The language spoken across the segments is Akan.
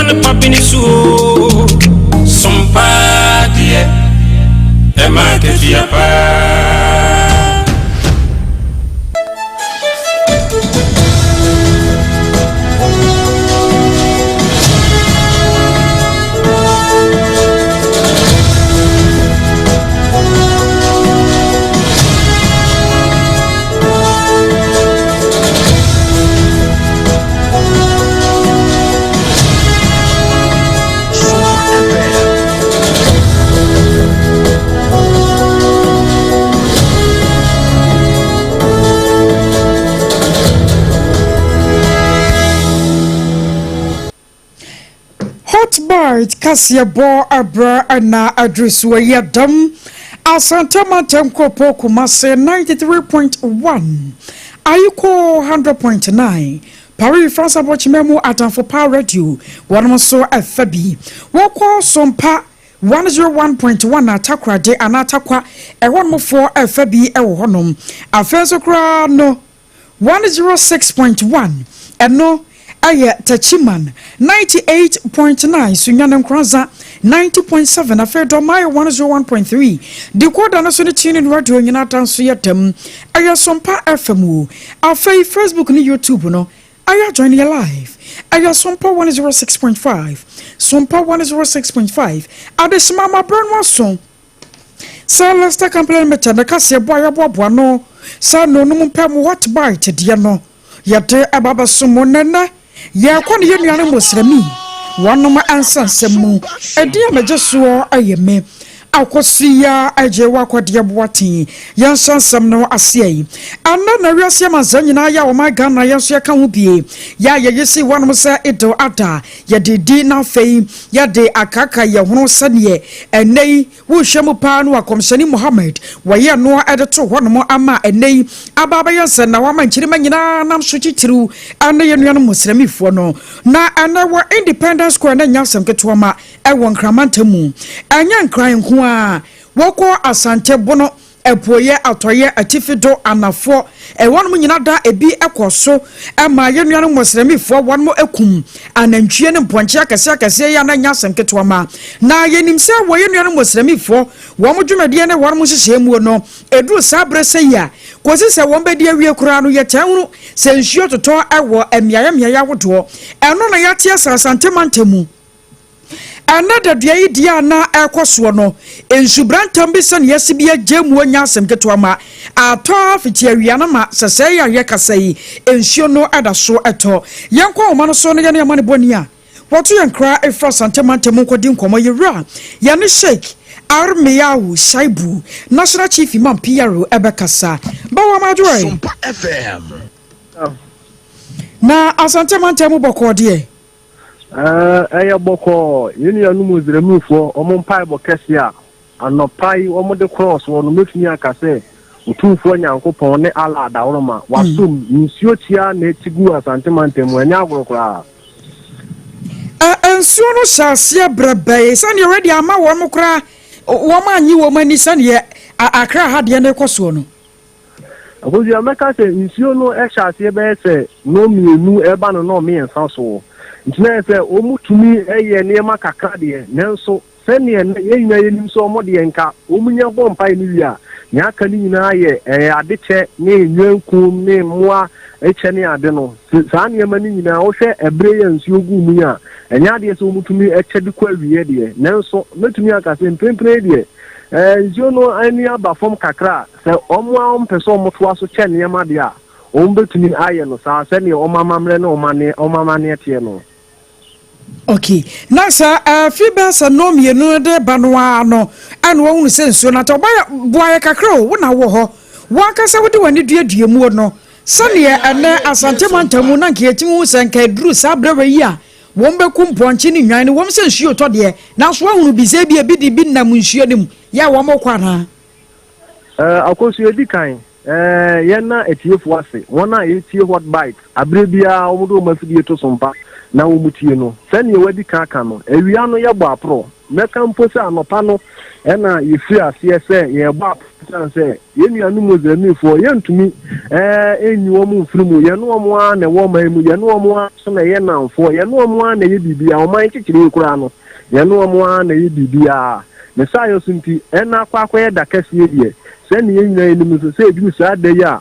kwan pa bi so o. Som paa deɛ, ɛma akatua paa. Sompa FM. Hot Bite kaseɛbɔ ɛbrɛ na aduru so yi adam Asante mantam kuropɔn Kumase 93.1 Ayiko 100.9 Paris France abɔkyema mu Adamfo Pa Radio wɔnom nso ɛfa bi wɔkɔ Sompa 101.1 Atakorade anaa Atakwa ɛhɔnom foɔ ɛfa bi ɛwɔ hɔnom afei nso koraa no 106.1 ɛno ɛyɛ Techiman, 98.9 Sunyani Nkoranza, 90.7 afei Dɔmaayɛ 101.3 decoder no so ne TuneIn Radio nyinaa da nso yɛ dɛm ɛyɛ Sompa FM o. Afei Facebook ne YouTube no ayɛ join yɛ live ɛyɛ Sompa 106.5, Sompa 106.5. Adesima mabrɛ no aso sɛ Lester Company Limited ne kaseɛ bɔ a yɛboaboa no sɛ nonom mpɛ mu Hot Bite deɛ no yɛde ɛba bɛso mo nɛnɛ yɛkɔ ne yɛ nuanom Musrami wɔnom nsansɛm mu ɛdi a megye soɔ ɛyɛ me Akɔsia agye wakɔdeɛ boaten. Yɛnhyɛ nsɛm no aseɛ yi ɛnɛ na wiase amansa nyinaa yɛ a ɔman Ghana yɛn nso yɛka ho bie yɛ a yɛyɛ si wɔnom sɛ Idil Ada yɛde di na afei yɛde akaka yɛn ho sɛneɛ ɛnɛ yi wohwɛ mu paa no akɔmhyɛne Muhammad wɔyɛ no ɛde to hɔnom ama ɛnɛ yi aba abɛyɛ nsɛ na wama nkyirima nyinaa nam so titiriw ɛne yɛn nuanom Muslimfoɔ no. Na ɛnɛ wɔ Independence Square na nya asɛm ketewa ma ɛwɔ Nkramantam mu, ɛnyɛ Nkran nko a, wɔkɔ Asante Bono, apuoyɛ, atɔyɛ, atifi do, anafoɔ, ɛwɔnom nyina da ebi ɛkɔ so ɛma yɛn nuanom Muslimfoɔ wɔnom ekum anantwie ne mpɔnkye akɛseɛ akɛseɛ yi a na nya asɛm ketewa ma. Na yɛnim sɛ wɔ yɛn nuanom Muslimfoɔ wɔn dwumadie ne wɔn nhyehyɛ mu no, ɛduru saa berɛ sɛ yi a kɔsi sɛ wɔn bɛdi awie koraa no, yɛtaa hunu sɛ nsuo totɔ ɛwɔ mmeaeɛ mmeaeɛ ahodoɔ. Ɛno na yɛate asa Asante mantam mu ɛna dadua yi deɛ a na ɛkɔ soɔ no, nsubrantam bi sɛne yɛsi bi agye mu anya asɛm ketewa ma atɔ fiti awia no ma sɛsɛɛ yɛ kasa yi nsuo no ɛda so ɛtɔ. Yɛnkɔ ahoma no so no yɛne ama ne bɔni a wɔto yɛn kra ɛfiri Asante mantam nkɔdi nkɔmmɔ. Yɛwura yɛne Sheikh Armiyahu Shaibu, National Chief Imam PRO, ɛbɛkasa bawa madwoɛ. Sompa FM. Na Asante mantam mu bɔkɔɔ deɛ? Ɛyɛ bɔkɔɔ. Yɛn nuanom Muslimfoɔ wɔn mpaebɔ kɛse a anɔpa yi wɔn de korɔɔ soɔ no, mɛtumi aka sɛ Otumfoɔ Nyankopɔn ne Allah adaworoma wasom nsuo kyia na eti gu Asante mantam mu, ɛnyɛ agorɔ koraa. Nsuo no hyɛ aseɛ brɛbɛe sɛdeɛ wɔde ama wɔn koraa wɔn anyi wɔn ani sɛdeɛ Akra ha deɛ no kɔ soɔ no. Akosua, mɛka sɛ nsuo no hyɛ aseɛ bɛyɛ sɛ nnɔn mmienu ɛba no nnɔn mmiɛnsa so, nti na yɛ sɛ wɔn tumi yɛ nneɛma kakra deɛ, nanso sɛneɛ yɛn nyinaa yɛnim sɛ wɔn deɛ nka wɔn nya bɔ mpae no wie a, nea aka no nyinaa yɛ ɛyɛ adekyɛ ne nnwankuom ne mmoa kyɛ ne ade no. Saa nneɛma no nyinaa, wohwɛ ɛberɛ yi a nsuo gu mu yi a, ɛnyɛ adeɛ sɛ wɔn tumi kyɛ de kɔ awie deɛ, nanso mɛtumi aka sɛ mprempren deɛ nsuo no ani aba fam kakra a sɛ wɔn a wɔmpɛ sɛ wɔtoa so kyɛ nneɛma deɛ a, wɔn bɛtumi ayɛ no saa sɛdeɛ wɔn amammerɛ ne wɔn amanneɛ teɛ no. Okay, na sɛ afi bɛɛ sɛ nnɔn mmienu de ba no ara no ɛna wɔhunu sɛ nsuo no atɔ, ɔbɛyɛ boayɛ kakra o. Wo na wɔ hɔ wankasa wode w'ani duadua mu no sɛneɛ ɛnɛ Asante mantam mu na nka yɛtumi hu sɛ nka ɛduru saa berɛ wɔ yi a wɔn bɛku mpɔnkye ne nnwan no wɔm sɛ nsuo tɔ deɛ, nanso woahunu bi sɛ bi ebi de bi nam nsuo no mu yɛ a wɔn kɔ anaa? Akosua, edi kan, yɛn na atiefoɔ ase, wɔn a yɛtie Hot Bite abere biara wɔn de wɔn afidie to so mpa na wɔn tie no, sɛnea wadi kan aka no, awia no yɛbɔ aporɔ. Mɛka mpo sɛ anɔpa no na yɛfiri aseɛ sɛ yɛrebɔ apono ɛsiane sɛ yɛn nuanom Muslimfoɔ yɛntumi nyi wɔn mfiri mu. Yɛne wɔn ara na ɛwɔ ɔman mu, yɛne wɔn ara nso na ɛyɛ nnamfoɔ, yɛne wɔn ara na ɛyɛ biribiara. Ɔman kyekyere yi koraa no, yɛne wɔn ara na ɛyɛ biribiara. Ne saayɔ so nti, ɛna akɔ akɔyɛ da kɛseɛ deɛ, sɛdeɛ yɛn nyinaa yɛnim nso, sɛ ɛduru saa da yi a,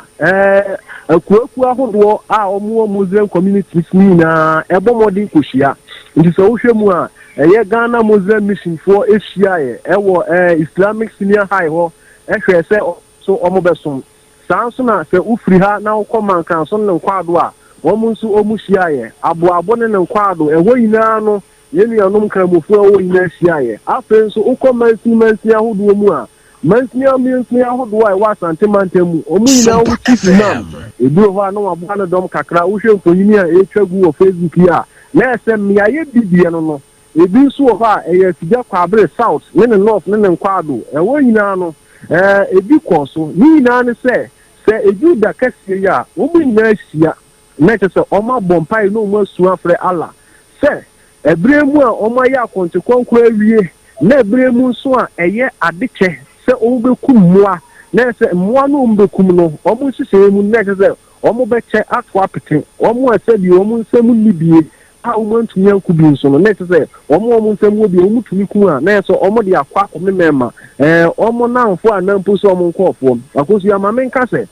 akuakuo ahodoɔ a wɔwɔ Muslim communities no nyinaa ɛbɔ mmɔden kɔhyia. Nti sɛ wohwɛ mu a, ɛyɛ Ghana Muslim Mission foɔ hyiaeɛ ɛwɔ Islamic Senior High hɔ hwɛɛ sɛ wɔn nso wɔbɛsom. Saa nso na sɛ wofiri ha na wokɔ Mankranso ne ne Nkwaado a, wɔn nso wɔhyiaeɛ. Aboabo ne ne Nkwaado, ɛhɔ nyinaa no yɛn nuanom Nkramofoɔ a ɛwɔ hɔ nyinaa hyiaeɛ. Afei nso wokɔ mansini mansini ahodoɔ mu a, Mansini mansini ahodoɔ a ɛwɔ Asante mantam mu, wɔn nyinaa Sompa wɔn chief imam, FM. ebi wɔ hɔ a na waboa ne dɔm kakra. Wohwɛ mfonini a ɛretwa gu wɔ Facebook yi a, na ɛyɛ sɛ mmeaeɛ bi deɛ no no, ebi nso wɔ hɔ a ɛyɛ Afigya Kwaabere South ne ne North ne ne Nkwaado. Ɛhɔ nyinaa no, ɛɛ, ebi kɔɔ so. Ne nyinaa ne sɛ, sɛ ɛduru da kɛseɛ yi a, wɔn nyinaa hyia, na ɛkyerɛ sɛ wɔabɔ mpaeɛ na wɔasu afrɛ Allah sɛ Ɛberɛ mu a wɔayɛ akɔnkye kronkron awie, na ɛberɛ mu nso a ɛyɛ adekyɛ sɛ wɔbɛkum mmoa, na ɛsɛ sɛ mmoa no a wɔbɛkum no, wɔn nhyehyɛeɛ mu no, na ɛsɛ sɛ wɔbɛkyɛ ato apete wɔn a sɛdeɛ wɔn nsam nni bie a wɔantumi anku bi nso no, na ɛsɛ sɛ wɔn a wɔn nsam wɔ bi a wɔtumi ku a, na ɛsɛ sɛ wɔde akɔ akɔmemɛma wɔn nnamfoɔ anaa mpo sɛ wɔn nkurɔfoɔ. Akosua, ma menka sɛ,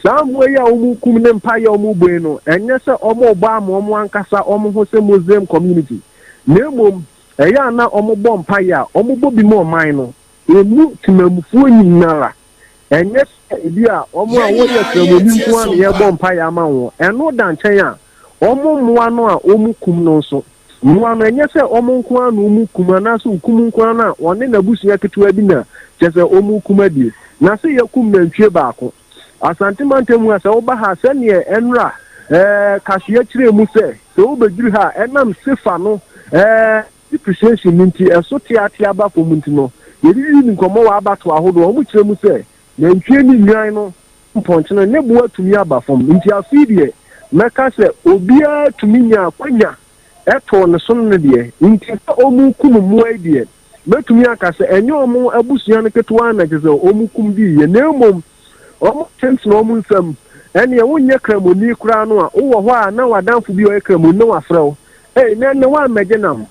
Saa mmoa yi a wɔrekum ne mpaeɛ a wɔrebɔ yi no, ɛnyɛ sɛ wɔrebɔ ama wɔn ankasa wɔn ho sɛ Muslim community, na mmom ɛyɛ a na wɔbɔ mpaeɛ a wɔbɔ bi ma ɔman no ɛmu temanmufoɔ nyinara. Ɛnyɛ sɛ ebi a wɔn a Yɛn wɔyɛ nyinaa Kramoni yɛretie nko ara na yɛrebɔ Sompa. mpaeɛ ama wɔn. Ɛno da nkyɛn a, wɔn mmoa no a wɔkum no nso, mmoa no, ɛnyɛ sɛ wɔn nko ara na wɔkum anaasɛ okum nko ara no a ɔne n'abusua ketewa bi na kyerɛ sɛ wɔkum adie. Na sɛ yɛkum nantwie baako. Asante mantam mu a sɛ woba ha sɛdeɛ ɛnora ɛɛ Kasoa kyerɛɛ mu sɛ sɛ wobɛduru ha a ɛnam sefa no ɛɛ depreciation no nti ɛso teatea ba fam nti no yɛdidi nkɔmmɔ wɔ abatoɔ ahodoɔ wɔn kyerɛ mu sɛ nantwie ne nnwan no mpɔnkye no ne bo atumi aba fam nti afei deɛ mɛka sɛ obiara tumi nya akwanya ɛtoo ne so no deɛ nti sɛ wɔn kum mmoa yi deɛ mɛtumi aka sɛ ɛnyɛ wɔn abusua no ketewa na kyerɛ sɛ wɔn kum diiɛ na mmom wɔn tentene wɔn nsam. Ɛneɛ wonyɛ kramoni koraa no a wowɔ hɔ a na w'adamfo bi a ɔyɛ kramoni na wafrɛ wo, ei na ɛnnɛ woammɛgye nam.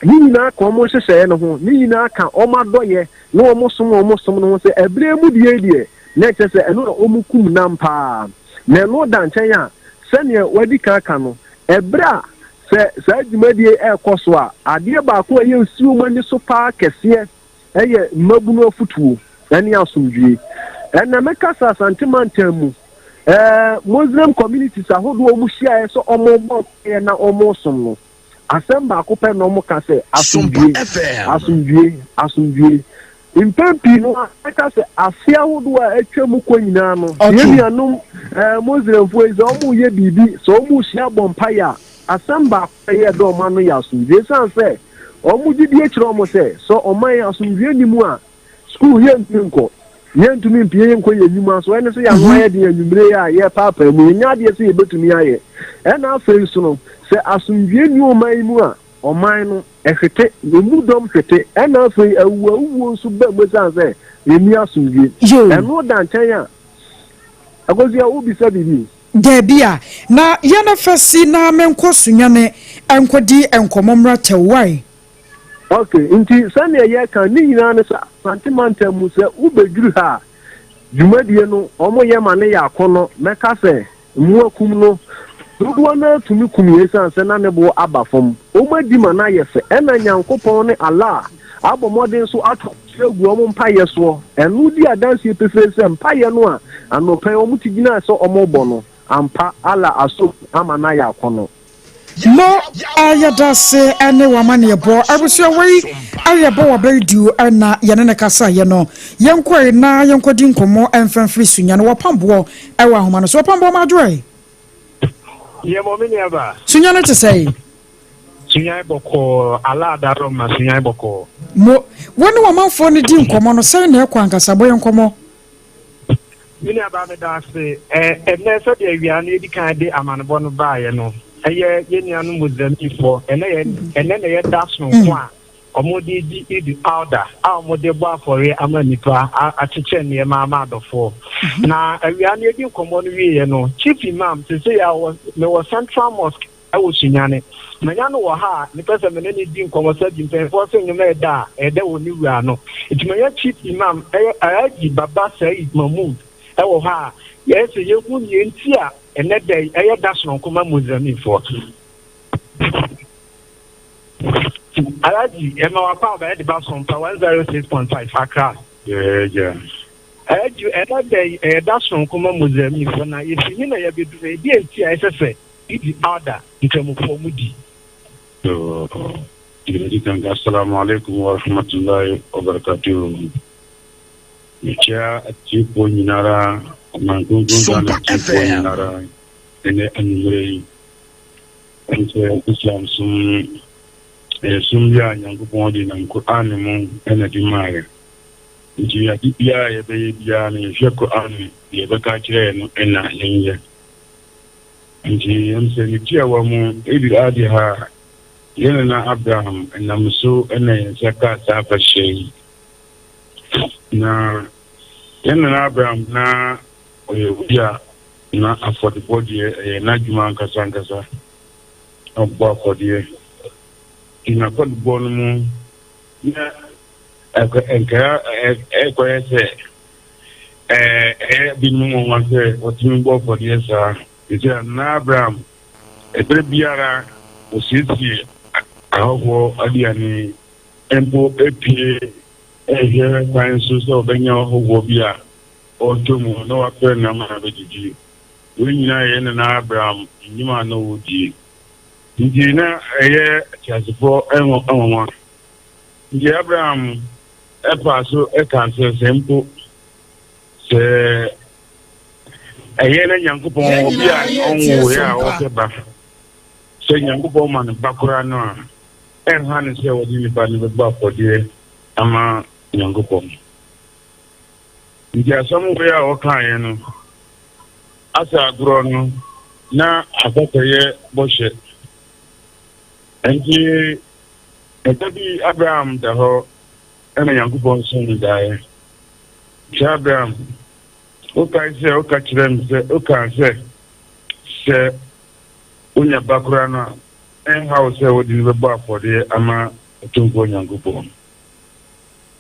Ne nyinaa ka wɔn nhyehyɛeɛ no ho, ne nyinaa ka wɔn adɔeɛ ne wɔn som a wɔsom no ho sɛ ɛberɛ mu deɛ yi deɛ na ɛkyerɛ sɛ ɛno na wɔkum nam paa. Na ɛno da nkyɛn a, sɛdeɛ wɔadi kan aka no, ɛberɛ a sɛ saa dwumadie yi rekɔ so a, adeɛ baako a ɛyɛ nsi wɔn ani so paa kɛseɛ yɛ mmabunu afotuo ne asomdwoeɛ. Ɛnnɛ meka sɛ Asante mantam mu, ɛɛ Muslim communities ahodoɔ a wɔhyiaeɛ sɛ wɔrebɔ mpaeɛ na wɔresom no, asɛm baako pɛ na wɔka sɛ Sompa asomdwoeɛ, FM. asomdwoeɛ, asomdwoeɛ. Mpɛn pii no mɛka sɛ afe ahodoɔ a atwa mu kɔ nyinaa no, yɛn Okay. nuanom eh, Muslimfoɔ yi, sɛ wɔreyɛ biribi, sɛ wɔrehyia bɔ mpaeɛ a, asɛm baako a ɛyɛ dɛ wɔn ano yɛ asomdwoeɛ. Esiane sɛ wɔn gyidie kyerɛ wɔn sɛ, sɛ ɔman asomdwoeɛ nni mu a, sukuu yɛntumi nkɔ, yɛntumi mpue yɛnkɔ yɛn nnwuma so, ɛne sɛ yɛn ano ayɛ den anwummere yi a yɛrepaapaa mu, yɛnyɛ adeɛ sɛ yɛbɛtumi ayɛ. Ɛna afei nso no, sɛ asomdwoeɛ nni ɔman yi mu a, ɔman no hwete, emu dɔm hwete, ɛna afei awuawuo nso ba mu ɛsiane sɛ ɛnni asomdwie. Yoo. Ɛno da nkyɛn a, Akosua wobisa biribi? Daabi a, na yɛn afa si na menkɔ Sunyani nkɔdi nkɔmmɔ mmra tɛw, wai? Ok, nti sɛdeɛ yɛka ne nyinaa ne sɛ Asante mantam mu sɛ wobɛduru ha a, dwumadie no wɔyɛ ma no yɛ akɔnnɔ, mɛka sɛ Mmoa kum no, dodoɔ no ara tumi kum yɛn esiane sɛ na ne bo aba fam. Wɔn adi ma no ayɛ fɛ. Ɛna Nyankopɔn ne Allah abɔ mmɔden nso ato nhyira agu wɔn mpaeɛ soɔ. Ɛno di adanseɛ pefee sɛ mpaeɛ no a anɔpa yi wɔn te gyinae sɛ wɔrebɔ no, ampa Allah asɔ mu ama no ayɛ akɔnnɔ. Mo a yɛda ase ne w'amanneɛbɔ. Abusua wei ayɛ bɔ w'abɛredu na yɛne no kasaeɛ no. Yɛnkɔe na yɛnkɔdi nkɔmmɔ mfa mfiri Sunyani. Wɔpam boɔ wɔ ahoma no so. Wɔpam boɔ m'adwoɛ. Yɛ mɔ me nuaba. Sunyani te sɛe? Sunyani bɔkɔɔ, Allah adaro ma Sunyani bɔkɔɔ. Mo, wo ne w'amanfoɔ no di nkɔmmɔ no sɛn na ɛkɔ ankasa? Bɔ yɛn nkɔmmɔ. Me nuabaa meda ase. Ɛnnɛ sɛdeɛ awia no yɛdi kan de amanebɔ no baeɛ no, ɛyɛ yɛn nuanom Muslimfoɔ, ɛnnɛ yɛ ɛnnɛ na ɛyɛ da sononko a wɔde redi Eid al-Adha a wɔde bɔ afɔreɛ ama nnipa, akyekyɛ nneɛma ama adɔfoɔ. Na awia no yɛdi nkɔmmɔ no wieɛ no, Chief Imam, seesei a mewɔ Central Mosque wɔ Sunyani. Manya no wɔ ha a, mepɛ sɛ me ne no di nkɔmmɔ sɛ bi mpanyinfoɔ sɛ nnwom ɛda a, ɛdɛ wɔ ne wura ano. Nti manya Chief Imam, ɛyɛ Alhaji Baba Saeed Mahmood wɔ hɔ a, yɛyɛ sɛ yɛhu nea nti a ɛnɛ da yi ɛyɛ da sononko ma Muslimfoɔ. Alhaji, ɛma wakɔ aba ɛde ba Sompa 106.5 Accra. Yɛɛgya. Alhaji, ɛnɛ da yi ɛyɛ da sononko ma Muslimfoɔ na yɛfiri he na yɛabɛduru, ɛdeɛn nti a ɛsɛ sɛ Idi Adha nkramofoɔ mu di. To, deɛ ɛdi kan ka Assalamu alaikum wa rahmatullahi wa barakatuhu. Mekyia atiefoɔ nyinara, ɔman kronkron Ghana Sompa atiefoɔ FM. nyinara ɛnɛ anwummerɛ yi. Ɛne sɛ Islam som ɛyɛ som bi a Nyankopɔn de nam Qur'an mu ɛna de maaeɛ. Nti ade biara a yɛbɛyɛ biara no yɛhwɛ Qur'an deɛ ɛbɛka akyerɛ yɛn no ɛna yɛnyɛ. Enti ɛm sɛ ne tiawa mu, Eid al-Adha, yɛn nana Abraham nam so na yɛn nsa kaa saa afahyɛ yi. Na yɛn nana Abraham na ɔyɛ obi a na afɔdebɔ deɛ ɛyɛ n'adwuma ankasa ankasa. Ɔbɔ afɔdeɛ. Nti n'afɔdebɔ no mu na ɛkɔyɛ sɛ ɛyɛ binom nwanwa sɛ wɔtumi bɔ afɔdeɛ saa. Efisɛ na Abraham, ɛberɛ biara ɔsiesie ahɔhoɔ aduane, mpo pue rehwɛ kwan so sɛ ɔbɛnya ɔhɔhoɔ bi a ɔretɔ mu na wafrɛ no ama no abɛdidi. Wei nyinaa yɛ nana Abraham nnwuma a na ɔredie. Nti na ɛyɛ ateasefoɔ nwanwa. Nti Abraham paa so kaa sɛ, sɛ mpo sɛ ɛyɛ na Nyankopɔn Yɛn obi a nyinaa yɛretie ɔnwoeɛ a Sompa. ɔpɛ ba, sɛ Nyankopɔn ma no ba koraa no a, ɛnha no sɛ ɔde ne ba no bɛbɔ afɔdeɛ ama Nyankopɔn. Nti asɛm wei a ɔkaeɛ no, asa agorɔ no, na akɔkɔyɛ bɔhyɛ. Nti ɛda bi Abraham da hɔ ɛna Nyankopɔn soo no daeɛ. Nti Abraham, wokae sɛ woka kyerɛɛ me sɛ, wokaa sɛ, sɛ wonya ba koraa no a, ɛnha wo sɛ wode no bɛbɔ afɔdeɛ ama Otumfoɔ Nyankopɔn.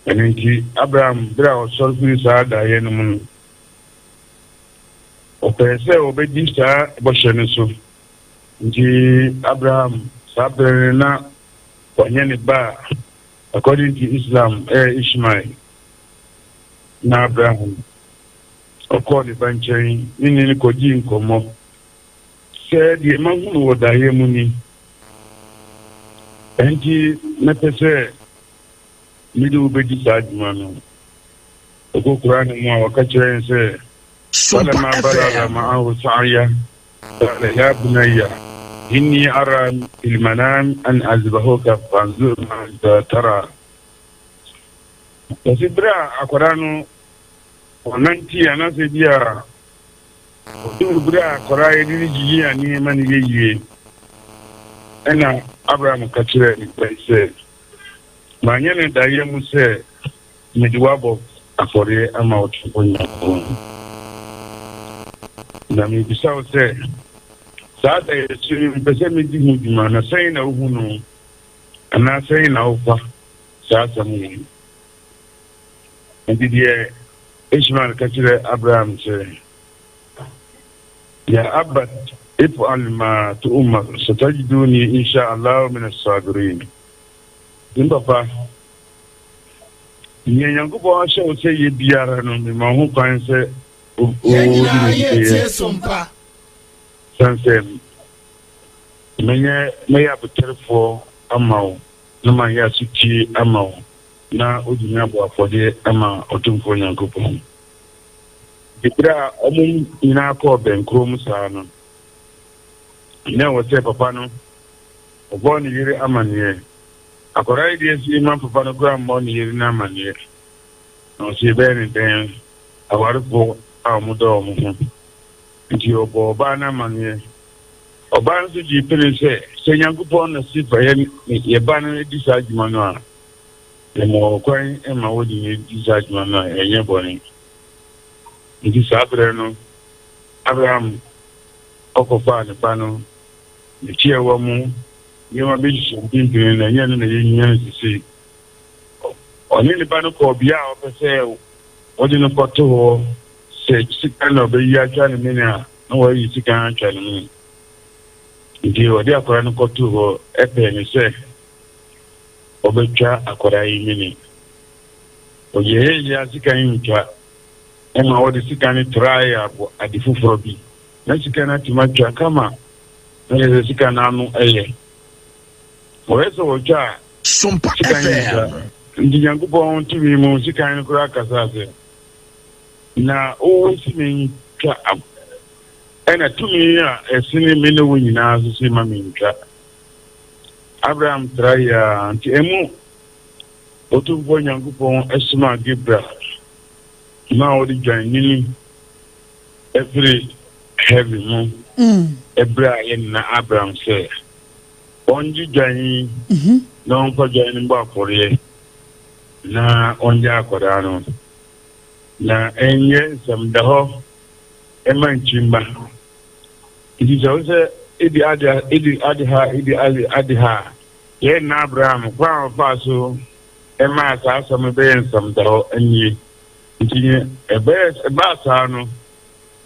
Ɛno nti, Abraham, berɛ a ɔsɔre firi saa daeɛ no mu no, ɔpɛɛ sɛ ɔbɛdi saa bɔhyɛ no so. Nti Abraham, saa berɛ no na wanyɛ ne ba a, according to Islam, ɛyɛ Ishmael. Na Abraham ɔkɔɔ ne ba nkyɛn ne ne no kɔdii nkɔmmɔ sɛ, Deɛ mahunu wɔ daeɛ mu ni, ɛnti mɛpɛ sɛ mede wo bɛdi saa adwuma no. Ɔkɔ Qur'aan mu a wɔka kyerɛ yɛn sɛ, Sompa Falamma balagha FM. ma'ahu sa'ya qala ya bunayya inni ara fil manam an azbahuka fanzur maza tara. Ɔse berɛ a akwadaa no ɔnante anaasɛ bi a ɔduru berɛ a akwadaa yɛde no gyigye a nneɛma no yɛ yie, ɛna Abraham ka kyerɛɛ ne ba yi sɛ, Manyɛ no daeɛ mu sɛ mede wo abɔ afɔreɛ ama Otumfoɔ Nyankopɔn. Na mebisa wo sɛ, saa daeɛso yi mepɛ sɛ medi ho dwuma, na sɛn na wohu no, anaa sɛn na wofa saa asɛm yi? Enti deɛ Ishmael ka kyerɛɛ Abraham sɛ, Ya abat if'al ma tu'mar satajiduni insha Allahu min as-sabirin. Me papa, nea Nyankopɔn ahyɛ wo sɛ yɛ biara no, mema wo ho kwan sɛ Yɛn wode nyinaa me yɛretie bɛyɛ. Sompa. Sane sɛ mɛnyɛ mɛyɛ abotarefoɔ ama wo na mayɛ asotie ama wo na wode me abɔ afɔdeɛ ama Otumfoɔ Nyankopɔn. Nti berɛ a wɔn nyinaa kɔɔ bɛnkorɔ mu saa no, na ɛwɔ sɛ papa no ɔbɔ ne yere amanneɛ. Akwadaa yi deɛ si ma papa no koraa mmɔ ne yere no amanneɛ. Na ɔsi ɛbɛyɛ ne dɛn awarefoɔ a wɔdɔ wɔn ho. Nti ɔbɔɔ ɔbaa no amanneɛ. Ɔbaa no nso gyee pene sɛ, sɛ Nyankopɔn na si fa yɛ yɛ ba no di saa adwuma no a, Yɛma wo kwan ma wode no di saa dwuma no a, ɛnyɛ bɔne. Enti saa berɛ no, Abraham kɔfaa ne ba no, ne tiawa mu nneɛma bɛhyehyɛ mfimfini no, ɛnyɛ ɛno na yɛhia no seesei. Ɔne ne ba no kɔɔ bea a ɔpɛ sɛ wɔde no kɔto hɔ, sɛ sika na ɔbɛyi atwa ne mene a, na wayi sika atwa ne mene. Nti ɔde akwadaa no kɔtoo hɔ, ɛpɛɛ ne sɛ ɔbɛtwa akwadaa yi mene. Ɔyɛɛ yɛ a sika yi ntwa, ɛma ɔde sika no trae abɔ ade foforɔ bi. Na sika no atumi atwa kama, na kyerɛ sɛ sika no ano yɛ. Ɔyɛ sɛ ɔtwa a, Sompa sika yi ntwa. FM. Nti Nyankopɔn tumi mu sika no koraa kasaa sɛ, Na wo se mentwa ab, ɛna tumi a ɛsene me ne wo nyinaa nso se ma mentwa. Abraham trae ara, nti emu Otumfoɔ Nyankopɔn somaa Gabriel ma ɔde dwan nini firi heaven mu brɛɛ yɛn nena Abraham sɛ ɔngye dwan yi na ɔmfa dwan no mbɔ afɔreɛ na ɔngye akwadaa no na ɛnyɛ nsɛmdahɔ mma nkyimma. Nti sɛ wo sɛ idi ade idi ade ha idi ade ade ha a, yɛn nna Abraham kwan a ɔfaa so maa saa asɛm no bɛyɛ nsɛmdahɔ nie. Nti ɛbɛyɛ ɛbaa saa no,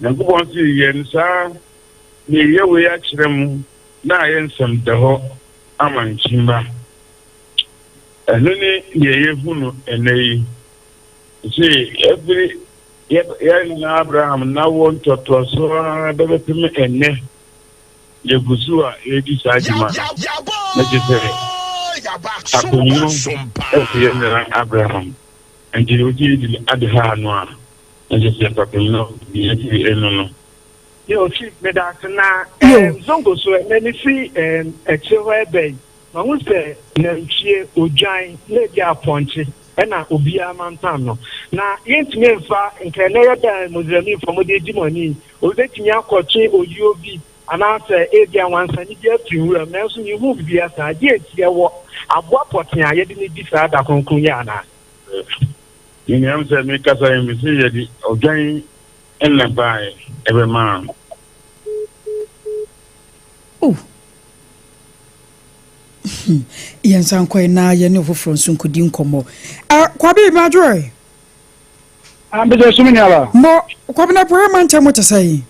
Nyankopɔn se yɛn saa mereyɛ wei akyerɛ mo na ayɛ nsɛmdahɔ ama nkyimma. Ɛno ne deɛ yɛhu no ɛnnɛ yi. Se ɛfiri yɛn nana Abraham n'awoɔ ntoatoasoɔ ara bɛbɛpem ɛnnɛ, yɛgu so a yɛredi saa dwuma no, na kyerɛ sɛ apem no ɛfiri yɛn nana Abraham. Nti wogye yɛdi ade ha no a, na kyerɛ sɛ fapem no deɛ ɛfiri ɛno no. Yo, Chief, meda ase. Na eh, Zongo so ɛnɛ ne fi eh, akyire hɔ ɛbɛ yi, mahu sɛ nantwie, odwan, na ebi apɔnkye ɛna obiara mantam no. Na yɛntumi mfa nka ɛnɛ yɛ da a Muslimifo mo de di mo ani. Obi betumi akɔtwe oyuo bi anaasɛ ebi anwansane bi afiri nwuram, nanso mehu biribiara saa. Deɛ nti yɛwɔ aboa pɔtee a yɛde no di saa da kronkron yi anaa? Me nua sɛ mekasa yi mese yɛde ɔdwan na baeɛ ɛbɛmaa no. Oh. Yɛn nsa nkɔe na yɛne ɔfoforɔ nso nkɔdi nkɔmmɔ. Uh, Kwabe Madwoe. Ambɛsɛ so me nuaba. Mo Kwabena Apueɛ mantam te sɛn?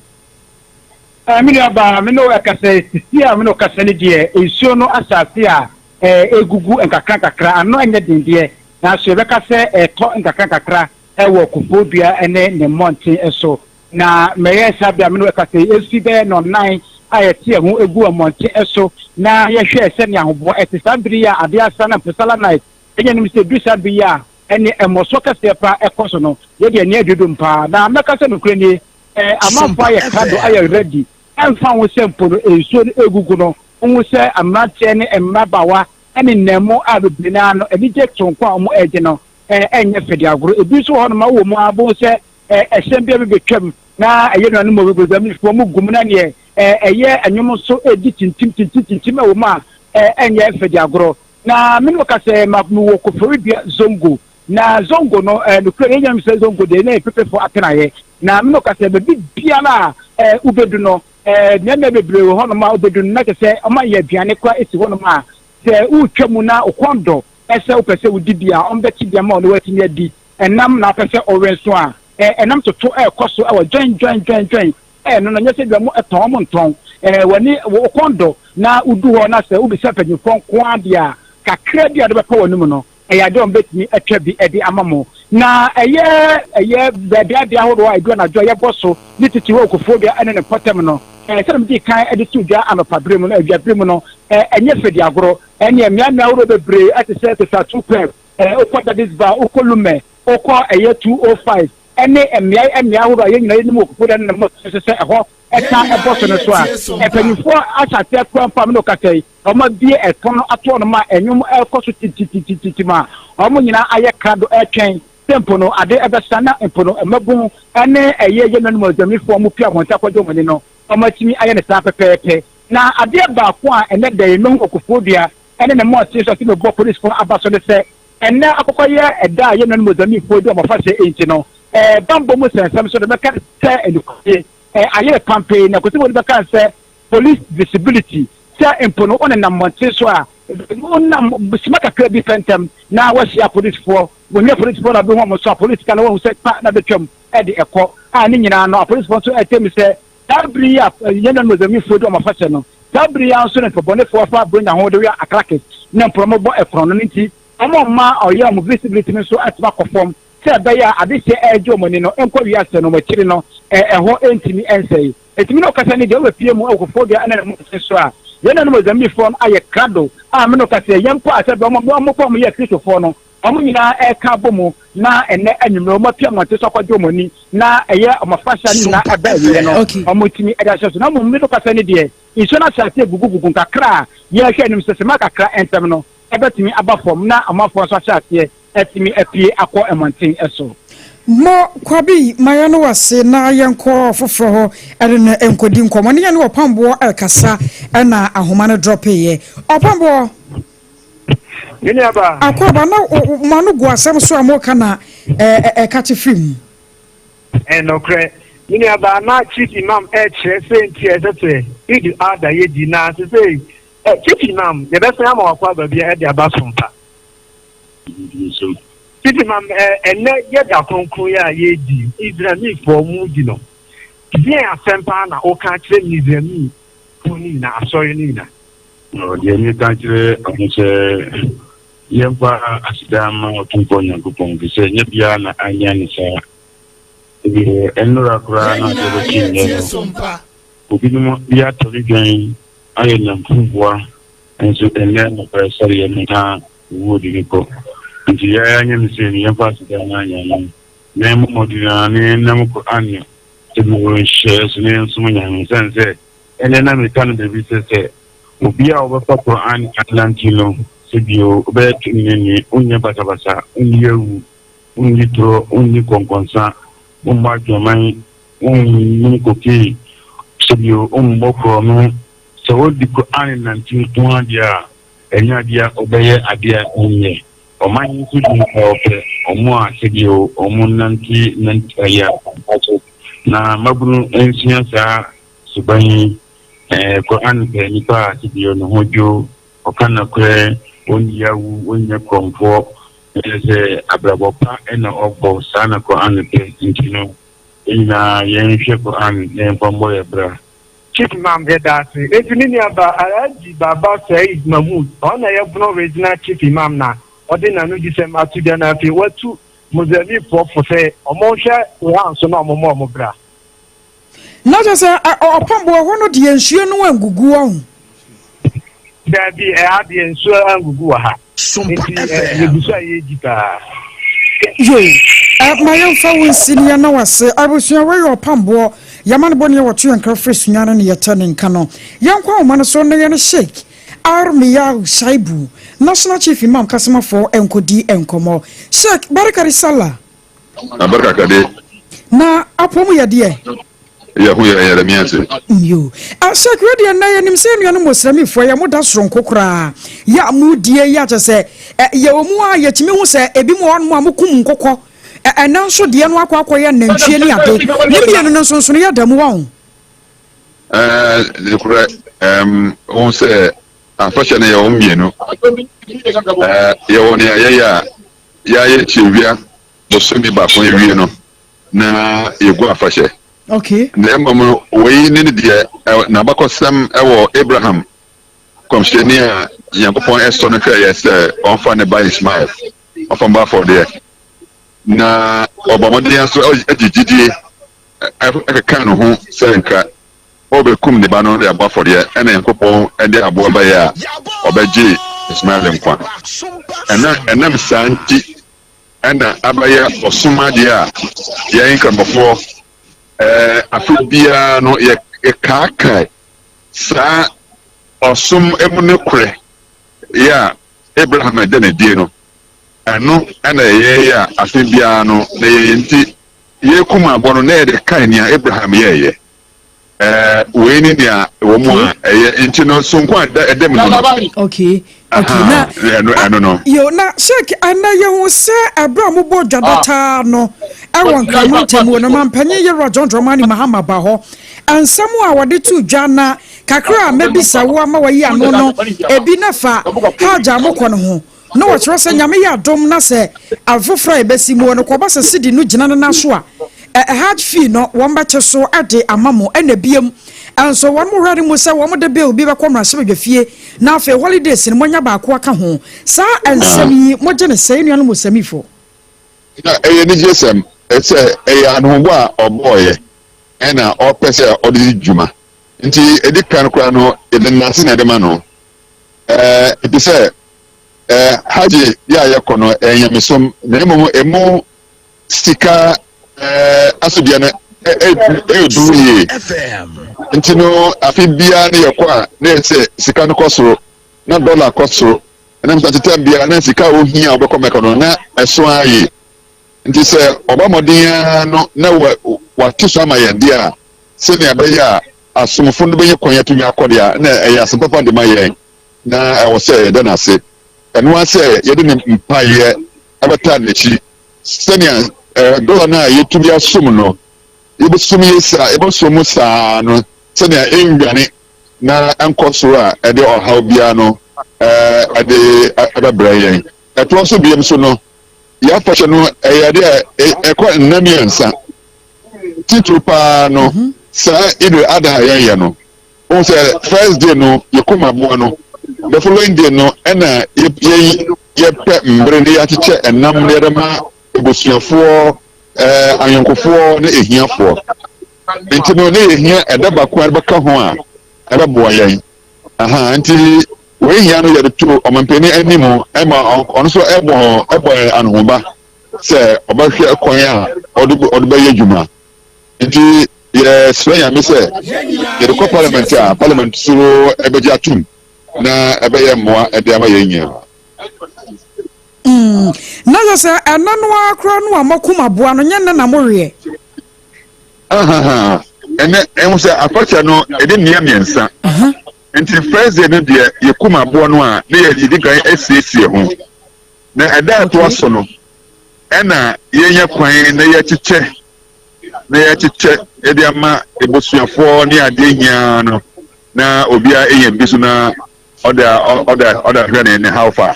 Ah, me nuaba, me ne wo ɛkasa yi, sisi a me ne wo kasa no deɛ, nsuo no asase a ɛgugu nkakra nkakra, ano ɛnyɛ den deɛ, nanso yɛbɛka sɛ ɛtɔ nkakra nkakra ɛwɔ Koforidua ne ne mmɔnten so. Na mɛyɛ saa bere a me ne wo ɛkasa yi, ɛsi bɛyɛ nnɔnnan a yɛte yɛn ho gu mmɔnten so na yɛhwɛ sɛnea ahoboa ɛte saa bere yi a adeɛ asa na mpo Salanite ɛnyɛ nim sɛ ɛduru saa bere yi a ɛne mmɔsoɔ kɛseɛ paa ɛkɔ so no, yɛde ani adwodwom paa. Na mɛka sɛ nokorɛ nie, eh, amanfoɔ ayɛ krado ayɛ ready, ɛmfa ho sɛ mpo no nsuo no ɛgugu no, wohu sɛ mmeranteɛ ne mmabaawa ne nnɛmmo a bebree no ara no anigye soronko a wɔn ɛregye no eh, ɛnyɛ fɛ de agorɔ. Ebi nso wɔ hɔnom a wowɔ mu ara bohu sɛ eh, ɛhyɛn bi a bɛbɛtwam na ɛyɛ nuanom wɔ bebree wɔn gu mu na neɛ eh, ɛyɛ ɛnwom nso ɛredi tintim tintim tintim ɛwɔ mu a eh, ɛnyɛ fɛ de agorɔ. Na me ne wo ka sɛ ma mewɔ Koforidua Zongo. Na Zongo no, eh, nokorɛ yɛn nyinaa nim sɛ Zongo deɛ na yɛ pepefo atenaeɛ. Na me ne wo ka sɛ baabi biara a eh, wobɛdu no, eh, mmeammea bebree wɔ hɔnom a wobɛdu no na kyerɛ sɛ wɔayɛ aduane koraa si hɔnom a sɛ woretwa mu na wo kɔn dɔ sɛ wopɛ sɛ wodi bi a, wɔbɛkye bi ama wo na woatumi adi. Ɛnam na wopɛ sɛ wowe nso a, eh, ɛnam toto rekɔ so wɔ dwɛn dwɛn dwɛn dwɛn. Ɛno no, nyɛ sɛ ebia wɔtɔn, wɔntɔn. Ɛɛ, w'ani, wo kɔn dɔ na wudu hɔ na sɛ wobisa mpanyimfoɔ nko ara deɛ a, kakra bi a wode bɛpa w'anom no, ɛyɛ adeɛ a wɔbɛtumi atwa bi de ama mo. Na ɛyɛ ɛyɛ beabeabea ahodoɔ a ɛdu anadwo a yɛbɔ so, ne titiriw wɔ Koforidua ne ne mpɔtam no, ɛɛ, sɛdeɛ medii kan de too dwa anɔpa bere mu no, awia bere mu no, ɛɛ, ɛnyɛ fɛ di agorɔ. Ɛnneɛ mmeammea ahodoɔ bebree te sɛ Tesatu Pep, ɛɛ, wokɔ Daddy's Bar, wokɔ Lume, wokɔ ɛyɛ 205, ne mmeae mmeae ahorow a yɛn nyinaa yenim wɔ Koforidua ne ne mmɔnten so sɛ ɛhɔ taa bɔ so no so a, mpanyimfoɔ ahyɛ aseɛ koraa mpo a me ne wo kasa yi, wɔabue ɛpono ato hɔnom a nnwom rekɔ so tititititi ma wɔn nyinaa ayɛ krado retwɛn sɛ mpo no ade bɛsa na mpo no mmabun ne ɛyɛ yɛn nuanom Ozamifoɔ a wɔpue abɔnten akɔgye wɔn ani no, wɔatumi ayɛ no saa pɛpɛɛpɛ. Na adeɛ baako a ɛnnɛ da yi mahu wɔ Koforidua ne ne mmɔnten so a sɛ mebɔ polisfoɔ aba so ne sɛ, Ɛnnɛ akokɔyɛ ɛda a yɛn nuanom Mozambiquefoɔ di wɔn afahyɛ nti no, bammɔ mu nsɛnsɛm nso de bɛka sɛ nokware ayere pampee na Kwesi Modi bɛka sɛ police visibility sɛ mpo no wonenam mmɔnten so a wonam sima kakra bi pɛ ntɛm na woahyia apolisifoɔ. Wɔnyɛ apolisifoɔ na wobɛhu wɔn so apolisi ka na woahu sɛ pa na bɛtwam de ɛkɔ a ne nyinaa no apolisifoɔ nso ɛtɛm sɛ saa bere yi a yɛn nuanom Mozambiquefoɔ di wɔn afahyɛ no saa bere yi ara nso na nipabɔnefoɔ fa Buronya ho de wea akrakes ne mporɔmo bɔ ɛkorɔn no no nti wɔn mma ɔyɛ wɔn visibility no nso atumi akɔ fam sɛ ɛbɛyɛ a adehyeɛ ɛregye wɔn ani no nkɔ wiase no wɔn akyiri no ɛhɔ ntumi nsɛe. Ɛtumi ne ɔkasa ne deɛ wobɛpie mu wɔ Koforidua ne ne mmɔnten so a, yɛn nuanom Mozambiquefoɔ no ayɛ krado a me ne wo kasa yi, yɛn mpo a sɛ berɛ wɔn mpo a wɔyɛ Kristofoɔ no, wɔn nyinaa ɛreka abɔ mu na ɛnnɛ anwummerɛ wɔn apue mmɔnten so akɔgye wɔn ani na ɛyɛ wɔn afahyɛ no nyinaa ɛba awieɛ no, wɔtumi de ahyɛ so. Na mmom me ne wo kasa ne deɛ, nsuo no ahyɛ aseɛ gugugugu nkakra a yɛrehwɛ anim sɛ sima kakra ntɛm no ɛbɛtumi aba fam na ɔmanfoɔ nso ahyɛ aseɛ atumi apue akɔ mmɔnten so. Mo Kwabi ma yɛne wo ase na yɛnkɔ ɔfoforɔ hɔ ɛne no nkɔdi nkɔmmɔ ne yɛne ɔpamboɔ ɛrekasa ɛna ahoma no drɔpeeɛ. Ɔpamboɔ! Me nuabaa. Akwaaba na mo ano gu asɛm so a moka na ɛkate firi mu. Ɛnokorɛ, me nuabaa na Chief Imam ɛrekyerɛ sɛ nti a ɛsɛ sɛ Eid al-Adha yɛdi na sesei Chief Imam yɛbɛsan ama wakɔ bi ɛde aba so mpa. Tete ma ɛnnɛ yɛ da kronkron yi a yɛredi, Israelfoɔ mu di no, deɛn asɛm paa na woka kyerɛ Misraimfoɔ no nyinaa, asɔre no nyinaa? Deɛ meka kyerɛ wɔn sɛ, yɛmfa aseda mma Otumfoɔ Nyankopɔn, ɛfiri sɛ ɛnyɛ biara na anya no saa. Deɛ ɛnnora koraa na adeɛ bɛkye nnɛ no, obinom bi atɔre dwan ayɛ namfuboa, nso ɛnnɛ anɔpa ɛsɔreɛ no na owuo de no kɔ. Nti yɛn ara nyame sei no, yɛmfa aseda mma Nyame, na yɛmmɔ mmɔden ara na yɛnnam Qur'aan no sɛdeɛ ɔhyɛɛ so na yɛnsom Nyame. Ɛsiane sɛ ɛnnɛ na meka no baabi sɛ, sɛ obi a ɔbɛfa Qur'aan anante no, sɛbio ɔbɛyɛ teneneeni, ɔnyɛ basabasa, ɔnni awu, ɔnni torɔ, ɔnni kɔnkɔnsa, ɔmmɔ adwaman, ɔnnom kokee, sɛbio ɔmmɔ korɔno, sɛ ɔdi Qur'aan nante nko ara deɛ a, Ɛnyɛ adeɛ a ɔbɛyɛ adeɛ a ɛnyɛ. Ɔman yi nso di nka ɔpɛ wɔn a sɛdeɛ wɔn nante nante ɛyɛ akwampa so. Na mmabunu nsua saa suban yi. Ɛɛ Qur'aan pɛ nipa a sɛdeɛ ne ho dwo, ɔka nokorɛ, ɔnni awu, ɔnyɛ korɔmfoɔ. Ɛyɛ sɛ abrabɔ pa na ɔbɔ, saa na Qur'aan pɛ. Nti no yɛn nyinaa yɛnhwɛ Qur'aan na yɛmfa mmɔ yɛn bra. Chief Imam yɛda ase. Enti me nua ba Alhaji Baba Saeed Mahmood ɔno na ɛyɛ Bono Regional Chief Imam na ɔde n'anodisɛm ato dwa na afei watu Muslimfoɔ fo sɛ wɔn nhwɛ Quran so na wɔn mmɔ wɔn bra. Na kyerɛ sɛ ɔpam wɔ hɔ no deɛ nsuo no angugu ɔho. Daabi, ɛha deɛ nsuo angugu wɔ ha. Nti yɛgu so a yɛredi paa. Yo, ma yɛmfa wo nsi ne yɛna wase. Abusua wei yɛ ɔpamboɔ. Yɛma no bɔne a wɔto yɛn nkra firi sunya no ne yɛtɛ ne nka no. Yɛnkɔ ahoma no so na yɛne Sheikh Armiyahu Shaibu, National Chief Imam Kasamafoɔ nkɔdi nkɔmmɔ. Sheikh, barika de sallah. Abarka kade. Na apɔ mu yɛ deɛ? Yɛ ho yɛ yɛrɛ mi ase. Yo. Sheikh wei deɛ nnɛ yɛnim sɛ anuanom Muslimfoɔ yɛ mo da soronko koraa. Yɛ a mo die yɛ akyɛ sɛ yɛ wɔ mu a yɛtumi hu sɛ ebi mu wɔ hɔnom a mo kum nkokɔ. Ɛnɛ nso deɛ no akɔ akɔyɛ nantwie ne ade. Ne mmienu no nsonsono yɛ da mu wɔn. Ɛɛ nokorɛ ɛɛm wɔn sɛ afahyɛ no yɛ wɔn mmienu. Ɛɛ yɛwɔ nea yɛyɛ a yɛayɛ kyewia bosome baako awie no na yɛgu afahyɛ. Okay. Na mmom no, wei ne ne deɛ n'abakɔsɛm wɔ Abraham kɔmhyɛni a Nyankopɔn sɔ no hwɛeɛ sɛ ɔmfa ne ba Ismael ɔmfa mmɔ afɔdeɛ. Na ɔbɔ mmɔden nso gye gyidie ɛkeka ne ho sɛ nka ɔrebɛkum ne ba no de abɔ afɔdeɛ, ɛna Nyankopɔn de aboa baeɛ a ɔbɛgye Ismael nkwa. Ɛna ɛnam saa nti ɛna abɛyɛ ɔsom adeɛ a yɛn Nkramofoɔ ɛɛ afe biara no yɛ yɛkaakae saa ɔsom mu no korɛ yɛ a Abraham ɛda no adie no, ɛno ɛna yɛyɛ a afe biara no na yɛyɛ nti yɛkum aboa no na yɛde kae nea Abraham yɛɛyɛ. Ɛɛ, wei ne nea ɛwɔ mu a ɛyɛ nti no sonko a ɛda mu no no. Okay, okay. Na ɛno ɛno no. Yo, na Sheikh, ɛnɛ yɛhu sɛ ɛberɛ a mobɔ dwada taa no ɛwɔ Nkramo ntamuo no, mampanyin Yɛwura John Dramani Mahama ba hɔ. Nsɛm a wɔde to dwa na kakra a mɛbisa wo ama wayi ano no, ebi na fa Hajj a mokɔ no ho. Na wɔkyerɛ sɛ Nyame yɛ adom na sɛ afe foforɔ a yɛbɛsi muo no kɔba sɛ cedi no gyina ne nan so a, Hajj fee no wɔn bɛte so de ama mo. Ɛna biom nso wɔn mo hwɛ no mu sɛ wɔn de bill bi bɛkɔ mmarahyɛbadwafie na afei holidays no moanya baako aka ho. Saa nsɛm yi mogye no sɛn nuanom Muslimifoɔ? Na ɛyɛ anigyesɛm sɛ ɛyɛ anohobo a ɔbɔeɛ ɛna ɔpɛ sɛ ɔde di dwuma. Nti ɛdi kan koraa no yɛde nnase na ɛde ma no. Ɛɛ efisɛ ɛɛ Hajj yɛ a yɛkɔ no ɛyɛ nyamesom na mmom emu sika ɛɛ asodua no ɛyɛ duru yie. Nti no afe biara no yɛkɔ a na yɛ sɛ sika no kɔ soro na dɔla kɔ soro ɛnam sɛ atetɛm biara na sika a ohia a ɔbɛkɔ mɛkɔ no na ɛso ara yie. Nti sɛ ɔbɔ mmɔden ara no na wate so ama yɛn deɛ a sɛnea ɛbɛyɛ a asomfo no bɛnya kwan atumi akɔ deɛ a na ɛyɛ asɛm papa de ma yɛn. na ɛwɔ sɛ yɛda no ase. Ɛno ara sɛ yɛde ne mpaeɛ bɛtaa n'akyi sɛnea dɔla no a yɛtumi asom no, yɛbɛsom yɛ saa, yɛbɛsom mu saa no sɛnea ɛnnwane na ɛnkɔ soro a ɛde ɔhaw biara no ɛde ɛbɛbrɛ yɛn. Ɛtoa so biom so no, yɛn afahyɛ no ɛyɛ adeɛ a ɛkɔ nna mmiɛnsa. Titiriw paa no, saa Eid al-Adha a yɛyɛ no, Wohu sɛ first day no yɛkum aboa no, the following day no ɛna yɛpɛ mmere na yɛakyekyɛ ɛnam na yɛde ma abusuafoɔ, ɛɛ ayɔnkofoɔ ne ehiafoɔ. Nti no ne yɛhia ɛda baako a ɛbɛka ho a ɛbɛboa yɛn. Aha nti wei hia no yɛde to ɔmampanin anim ɛma ɔno nso ɛbɔ ɛbɔ yɛn anohoba sɛ ɔbɛhwɛ kwan a ɔde ɔde bɛyɛ adwuma. Nti yɛsrɛ Nyame sɛ yɛde kɔ parliament a, parliament so bɛgye atom na ɛbɛyɛ mmoa de ama yɛn nyinaa. Mm, na yɛ sɛ ɛna no ara koraa no a moakum aboa no, nyɛ nnɛ na moweɛ. Ahaha, ɛnɛ ɛho sɛ afahyɛ no ɛde nnua mmiɛnsa. Nti first day no deɛ yɛkum aboa no a na yɛdi kan asiesie ho. Na ɛda a ɛtoa so no ɛna yɛnya kwan na yɛkyekyɛ na yɛkyekyɛ de ama ebusuafoɔ ne adeɛ nyinaa no na obiara enya bi so na ɔde ɔde ɔde ahwɛ ne ne how far.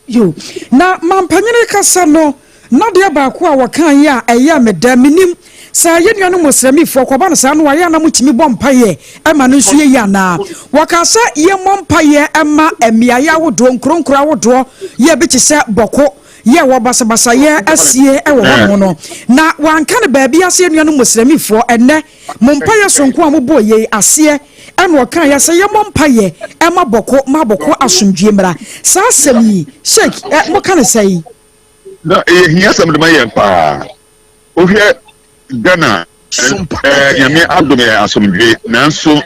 Yo, na mampanyini kasa no nadeɛ baako a wɔka yi a ɛyɛ me dɛ menim sɛ yɛn nuanom Muslimfoɔ kɔba no saa no ayɛ na motumi bɔ mpaeɛ ɛma no nso yɛ yie anaa? Wɔka sɛ yɛmmɔ mpaeɛ ɛma mmeaeɛ ahodoɔ nkuro nkuro ahodoɔ yɛ bi te sɛ Bɔko yɛ wɔ basabasayɛ asie wɔ hɔnom no, na wɔanka no baabi ase anuanom Muslimifoɔ, ɛnnɛ, mo mpaeɛ sononko a mobɔɔ yei aseɛ, ɛna ɔkaeɛ sɛ yɛmmɔ mpaeɛ ɛma bɔko ma bɔko asomdwie mmra. Saa asɛm yi, Sheik, ɛ, moka no sɛn? Na ɛyɛ hiasɛm de ma yɛn paa. Wohwɛ Ghana, ɛ, Nyame adom yɛn asomdwie, nanso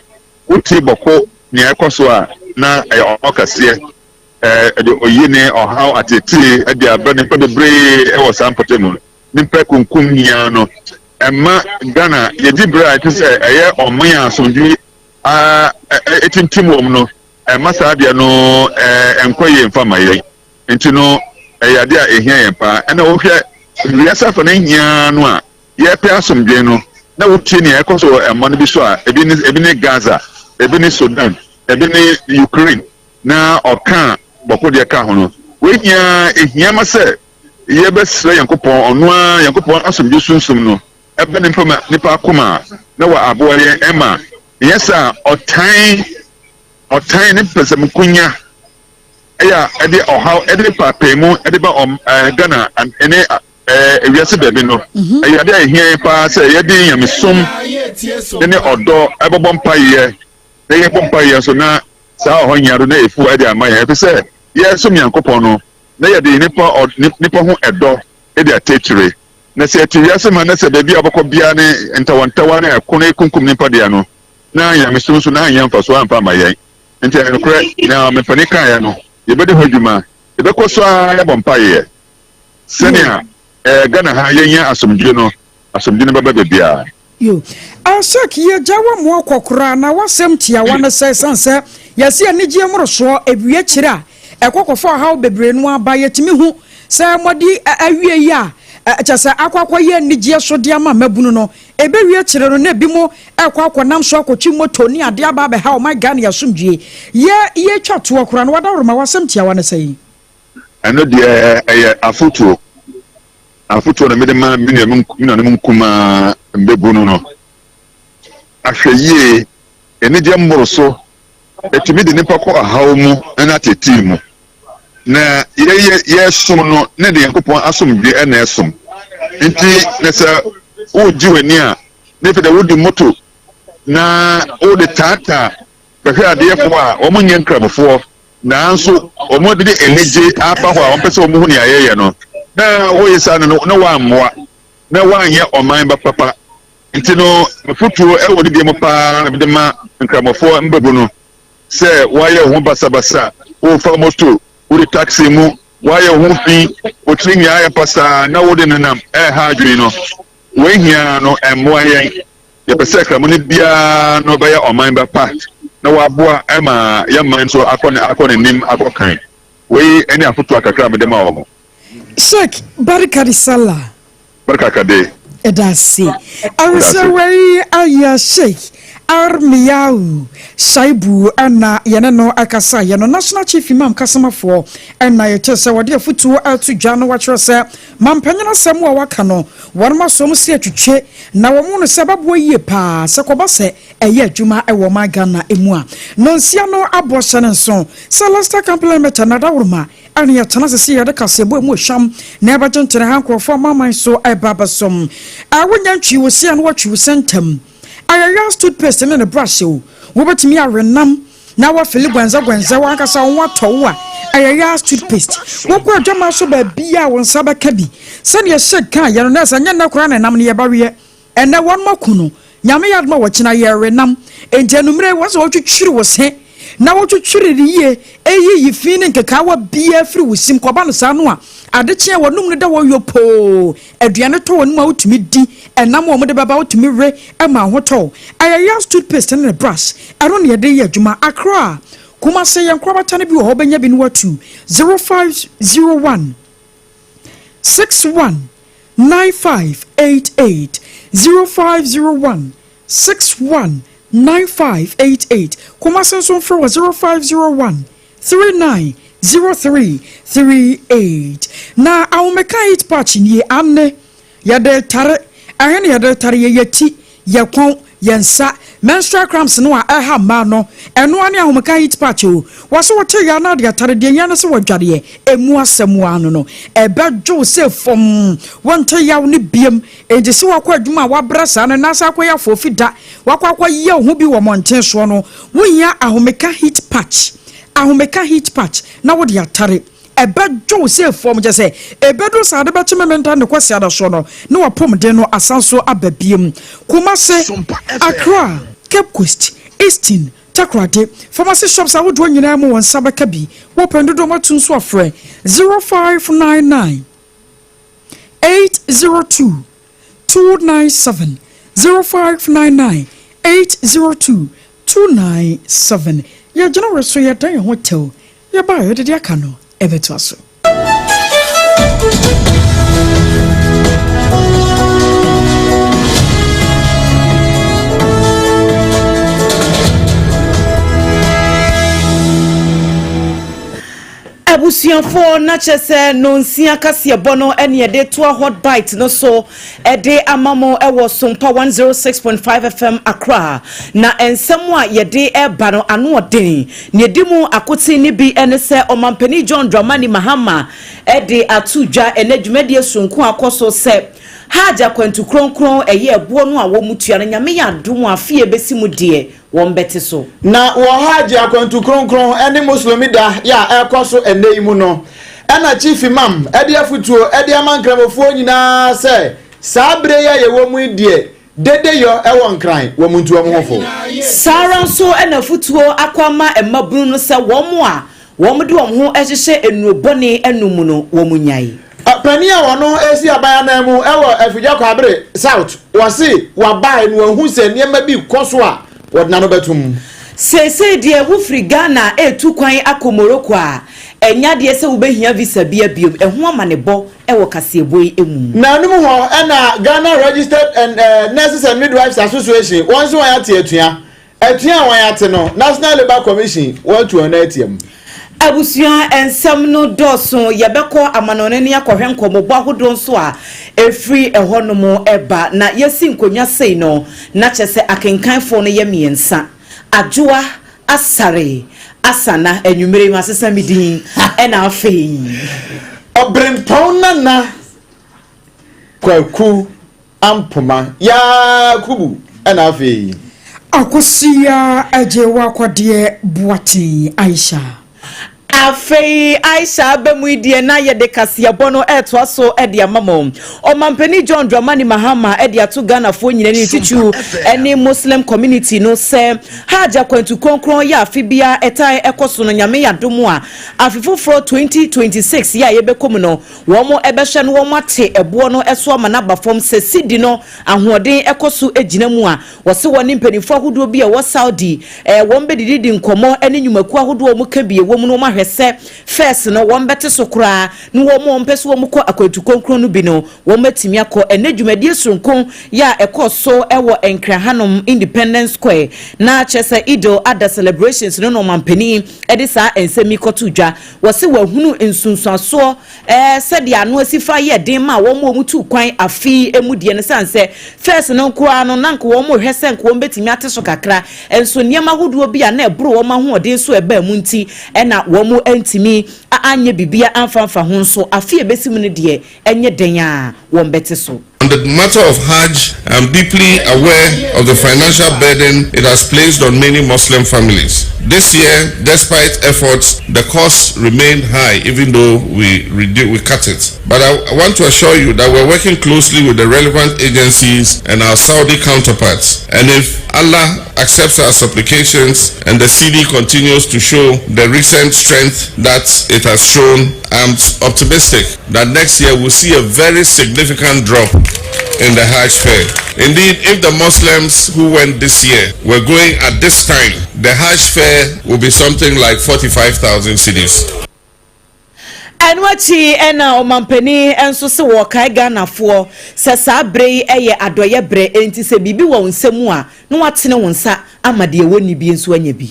wotie bɔko nea ɛkɔ so a, na ɛyɛ ɔhaw kɛseɛ. Ɛde oyi ne ɔhaw ateetee de abrɛ nnipa bebree wɔ saa mpɔtam no. Nnipa kunkum nyinaa no, ɛma Ghana yɛdi berɛ a ɛte sɛ ɛyɛ ɔman a asomdwoe atintim wɔ mu no, ɛma saa adeɛ no ɛnkɔ yie mfa ma yɛn. Nti no, ɛyɛ adeɛ a ɛhia yɛn paa. Ɛna wohwɛ wiase afa no nyinaa no a, yɛrepɛ asomdwoe no, na wotie nea ɛkɔ so wɔ ɛman bi so a, ebi ne, ebi ne Gaza, ebi ne Sudan, ebi ne Ukraine, na ɔkaa bɔko deɛ kaa ho no, wei nyinaa ɛhia ma sɛ yɛbɛsrɛ Nyankopɔn, ɔno ara Nyankopɔn asomdwe sunsum no ɛbɛ ne mpama nipa akoma a, na wɔ aboa yɛn ɛma nyɛ saa ɔtan, ɔtan ne pɛsɛmenkonya ɛyɛ a ɛde ɔhaw ɛde paapaemu ɛde ba ɔm ɛɛ Ghana ɛne ɛɛ wiase baabi no, ɛyɛ adeɛ a ɛhia yɛn paa sɛ yɛde nyamesom ne ɔdɔ ɛbɛbɔ mpaeɛ na yɛbɔ mpaeɛ nso na Saa ɔhɔ nyia do na efuw de ama hɛn, efisɛ yɛrosom Nyankopɔn no, na yɛde nyimpa ɔ nyimpa ho dɔ dzi atsekyire. Na sɛ yɛtse wiase mu ha na sɛ beebi a wɔbɔkɔ biara ne ntawantawa ne ɛko no ekunkum nyimpa dea no, na nyamesom so na annya mfaso ammfa amma hɛn. Ntsi ɛyɛ nokorɛ, nea me panin kaeɛ no, yɛbɛdi ho dwuma. Yɛbɛkɔ so ara yɛabɔ mpaeɛ sɛnea ɛɛ Ghana ha yɛnya asomdwoe no, asomdwoe no bɛba baabiara. Yo. Sheik yɛgya wa mo akɔ koraa na wasɛm tiawa no sɛ ɛsiane sɛ yɛse anigyeɛ mmorosoɔ ɛwie akyire a ɛkɔ kɔfa ɔhaw bebree no aba yɛtumi hu sɛ mɔde awie yi a kyɛ sɛ akɔ akɔyɛ anigyeɛ so de ama mmabunu no ɛbɛwie akyire no na ebi mo ɛkɔ akɔnam so akɔtwi moto ne adeɛ aba abɛha ɔman Ghana asomdwie yɛ yɛtwa toɔ koraa no wadaworoma wasɛm tiawa no sɛ. Ɛno deɛ ɛyɛ afotuo. Afotuo na mede ma me nuanom nkumaa mbabunu no. Ahwɛyie, anigye mmoroso, ɛtumi de nipa kɔ ɔhaw mu ne ateetee mu. Na yɛyɛ yɛsom no ne de Nyankopɔn asomdwe na ɛsom. Nti na sɛ wogye w'ani a, na afei de wode moto na wode taataa bɛhwɛ adeɛfoɔ a wɔn nyɛ nkramofoɔ Nanso wɔde anigye aba hɔ a wɔpɛ sɛ wɔhu nea yɛyɛ no, na woyɛ saa no, na woammoa, na woanyɛ ɔman ba papa. Nti no, afotuo wɔ ne deɛ mu paa na mede ma Nkramofoɔ mmabunu sɛ woayɛ wo ho basabasa, worefa moto, wode taxi mu, woayɛ wo ho fi, wo tiri nyinaa ayɛ pasaa na wode nenam ɛreha adwene no. Wei hia no, ɛmmoa yɛn. Yɛpɛ sɛ Kramoni biara no bɛyɛ ɔman ba pa na waboa ma yɛn man nso akɔ akɔ n'anim akɔ kan. Wei ne afotu kakra a mede ma wɔn. Sheikh barika de sallah. Barika ka de. Ɛda ase. Aresɛ wei ayɛ Sheikh Armiyahu Shaibu na yɛne no kasaeɛ no, National Chief Imam kasamafoɔ na yɛkyerɛ sɛ wɔde afotuo ato dwa na wakyerɛ sɛ Mampanyin asɛm a waka no, wɔnom asom se atwitwe na wɔn no sɛ ɛbɛboa yie paa sɛ kɔba sɛ ɛyɛ adwuma wɔ ɔman Ghana mu a. Nonsia no aboɔ hyɛ no nso sɛ Lester Company Limited na adaworoma ɛne yɛtena ase sɛ yɛde kaseɛbɔ emu hwam na ɛbɛgye ntene ha nkorɔfoɔ amanaman so ɛba abɛsom. A wonya ntwii wo se a na watwi wo se ntɛm. Ayayas toothpaste ne ne brush o, wobɛtumi awe nam na wafili gwɛnzɛgwɛnzɛ w'ankasa wo ho atɔ wo a, ɛyɛ Yas toothpaste. Wokɔ adwaman so baabiara a wo nsa bɛka bi. Sɛdeɛ Sheik kaa yɛ no, nɛɛse ɛnyɛ nnɛ koraa na ɛnam no yɛbɛweɛ. Ɛnnɛ wɔnom aku no, Nyame yɛ adom a wɔkyena yɛrewe nam. Enti anummerɛ yi wɔn sɛ wɔtwitwiri wo se na wotwitwiri no yie, ɛyiyi fi ne nkekaawa biara firi wo sim kɔba no saa no a, adekyeɛ wɔnom no da hɔ yopoo. Aduane tɔ wɔn mu a wotumi di, ɛnam a wɔde bɛba wotumi we ma ho tɔ wo. Ɛyɛ Yas toothpaste ne ne brush, ɛno na yɛde yɛ adwuma. Accra, Kumasi, yɛn nkorabata no bi wɔ hɔ wobɛnya bi na woatu. 0501 61 9588, 0501 61 9588. Kumasi nso mfrɛ wɔ 0501 390338. Na ahomeka heat patch nie, ane yɛde tare, ɛhe na yɛde tare yɛ yɛ ti, yɛ kɔn, yɛ nsa, menstrual cramps no a ɛha mmaa no, ɛno ara ne ahomeka heat patch o. Wɔse wote yɛ anaa de atare, deɛ hia ne sɛ wɔdwareɛ, ɛmu asɛm ara no no, ɛbɛdwo sɛ fam, wonte yaw no biam, enti sɛ wakɔ adwuma a wabrɛ saa no, anaasɛ akɔyɛ afoofi da, wakɔ akɔyɛ wo ho bi wɔ mmɔnten soɔ no, Wohia ahomeka heat patch, ahomeka heat patch, na wode atare. Ɛbɛdwo wo sɛ fam, kyerɛ sɛ ɛbɛduru sɛ ade bɛkye Memenda ne Kwasiada soɔ no, na w'apɔmuden no asan so aba biom. Kumasi, Accra, Cape Coast, Eastern, Takoradi, pharmacy shops ahodoɔ nyinaa mu wɔn nsa bɛka bi. Wopɛ dodoɔ matu nso a frɛ 0599 802 297 0599 802 297 Yɛgyina wɔ so yɛda yɛn ho tɛw yɛba a yɛde deɛ aka no ɛbɛtoa so. Abusuafoɔ na kyerɛ sɛ nonsia kaseɛbɔ no ɛne yɛde toa hot bite no so ɛde ama mo ɛwɔ Sompa 106.5 FM Accra. Na nsɛm a yɛde ɛba no ano ɔden. Nea ɛdi mu akoten no bi ɛne sɛ Ɔmanpanin John Dramani Mahama ɛde ato dwa ɛnɛ dwumadie soronko a akɔ so sɛ Hajj akwantu kronkron ɛyɛ ɛboɔ no a wɔn tua no Nyame yɛ adom a afe a ɛbɛsi mu deɛ wɔbɛte so. Na wɔ Hajj akwantu kronkron ne Muslomi da yɛ a ɛrekɔ so ɛnnɛ yi mu no, ɛna Chief Imam de afutuo de ama Nkramofoɔ nyinaa sɛ saa berɛ yi a yɛwɔ mu yi deɛ dedeyɔ wɔ Nkran, wɔn ntu wɔn ho fo. Saa ara nso na afutuo akɔ ama mmabunu no sɛ wɔn a wɔde wɔn ho hyehyɛ nnuro bɔne nom mu no wɔn nnyae. Panin a ɔno resi aban ananmu wɔ Afigya Kwabre South, wɔse wabae no wahu sɛ nneɛma bi rekɔ so a wɔde n'ano bɛtom. Seesei deɛ wofiri Ghana retu kwan akɔ Morocco a, ɛnyɛ adeɛ sɛ wobɛhia visa bia biom. Ɛho amanebɔ wɔ kaseɛbɔ yi mu. Nanom hɔ na Ghana Registered and Nurses and Midwives Association wɔn nso wɔn ate atua. Atua a wɔn ate no, National Labour Commission wɔn atu wɔn nan atia mu. Abusua nsɛm no dɔɔso, yɛbɛkɔ amanɔne ne akɔhwɛ nkɔmmɔbɔ ahodoɔ nso a ɛfiri ɛhɔnom ba. Na yɛsi nkonnwa sei no, na kyerɛ sɛ akenkanfoɔ no yɛ mmiɛnsa, Adwoa, Asare, Asana, anwummere yi masesa me din, ɛna afei. Ɔberempɔn Nana Kwaku Ampoma Yakubu ɛna afei. Akosua Agyewa Kwadeɛ Boateng Aisha. Afei Aisha aba mu yi deɛ na yɛde kaseɛbɔ no retoa so de ama mo. Ɔmampanin John Dramani Mahama de ato Ghanafoɔ nyina ne titiriw ne Muslim community no sɛ Hajj akwantu kronkron yɛ afe biara ɛtae ɛkɔ so no Nyame yɛ adom a afe foforɔ 2026 yɛ a yɛbɛkɔ mu no Wɔn bɛhwɛ na wɔn ate ɛboɔ no so ama no aba fam sɛ cedi no ahoɔden kɔ so gyina mu a. Wɔse wɔne mpaninfoɔ ahodoɔ bi a ɛwɔ Saudi wɔn bɛdididi nkɔmmɔ ne nnwumakuo ahodoɔ a wɔka bi wɔ mu no wɔn ahwɛ sɛ fares no wɔn bɛte so koraa na wɔn a wɔn pɛ sɛ wɔn kɔ akwantu kronkron no bi no wɔn atumi akɔ. Ɛnnɛ dwumadie soronko yɛ a ɛkɔɔ so wɔ Nkran hanom Independence Square na kyerɛ sɛ Eid-el Adha celebrations no na ɔmanpanin de saa nsɛm yi kɔtoo dwa. Wɔse wɔahunu nsunsuansoɔ sɛdeɛ ano asi fa yɛ den maa wɔn a wɔtuu kwan afe yi mu deɛ no sane sɛ first no nko ara no na nka wɔn rehwɛ sɛ nka wɔn bɛtumi ate so kakra nso nneɛma ahodoɔ bi a na ɛboro wɔn ahoɔden so ɛbaa mu nti ɛna wɔn antumi anyɛ biribiara amfa amfa ho nso afe a ɛbɛsi mu no deɛ ɛnyɛ dɛn a wɔn bɛte so. On the matter of Hajj, I am deeply aware of the financial burden it has placed on many Muslim families. This year, despite efforts, the cost remained high even though we, we cut it. But I, I want to assure you that we're working closely with the relevant agencies and our Saudi counterparts. And if Allah accepts our supplications and the cedi continues to show the recent strength that it has shown, I'm optimistic that next year we'll see a very significant drop in the Hajj fare. Indeed, if the Muslims who went this year were going at this time, the Hajj fare will be something like 45,000 cedis. Ɛno akyi na ɔmampanin nso se wɔrekae Ghanafoɔ sɛ saa berɛ yi yɛ adɔeɛ berɛ enti sɛ biribi wɔ wo nsa mu a na woatene wo nsa ama deɛ wɔnni bi nso anya bi.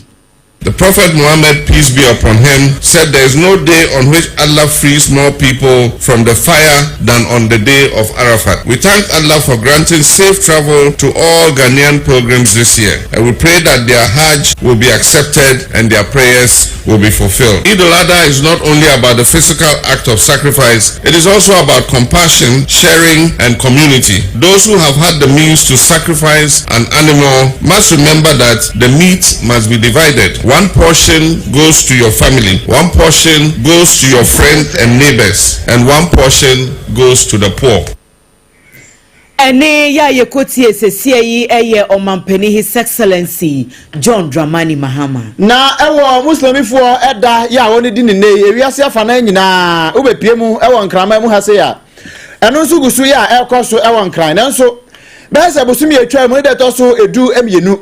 The Prophet Muhammad, peace be upon him, said there is no day on which Allah frees more people from the fire than on the day of Arafat. We thank Allah for granting safe travel to all Ghanaian pilgrims this year. And we pray that their Hajj will be accepted and their prayers will be fulfilled. Eid al-Adha is not only about the physical act of sacrifice, it is also about compassion, sharing, and community. Those who have had the means to sacrifice an animal must remember that the meat must be divided. One portion goes to your family, one portion goes to your friend and neighbors, and one portion goes to the poor. Ɛnne yi a yɛkɔtie sesie yi yɛ Ɔmampanin His Excellency John Dramani Mahama. Na ɛwɔ Muslimifoɔ ɛda yɛ a wɔn di ne nnɛ yi, ewiase afanan nyinaa, wobɛpie mu ɛwɔ Nkraman mu ha sei a, ɛno nso gu so yɛ a ɛrekɔ so ɛwɔ Nkran. Nanso, bɛyɛ sɛ bosome atwa mu ne da ɛtɔ so edu mmienu,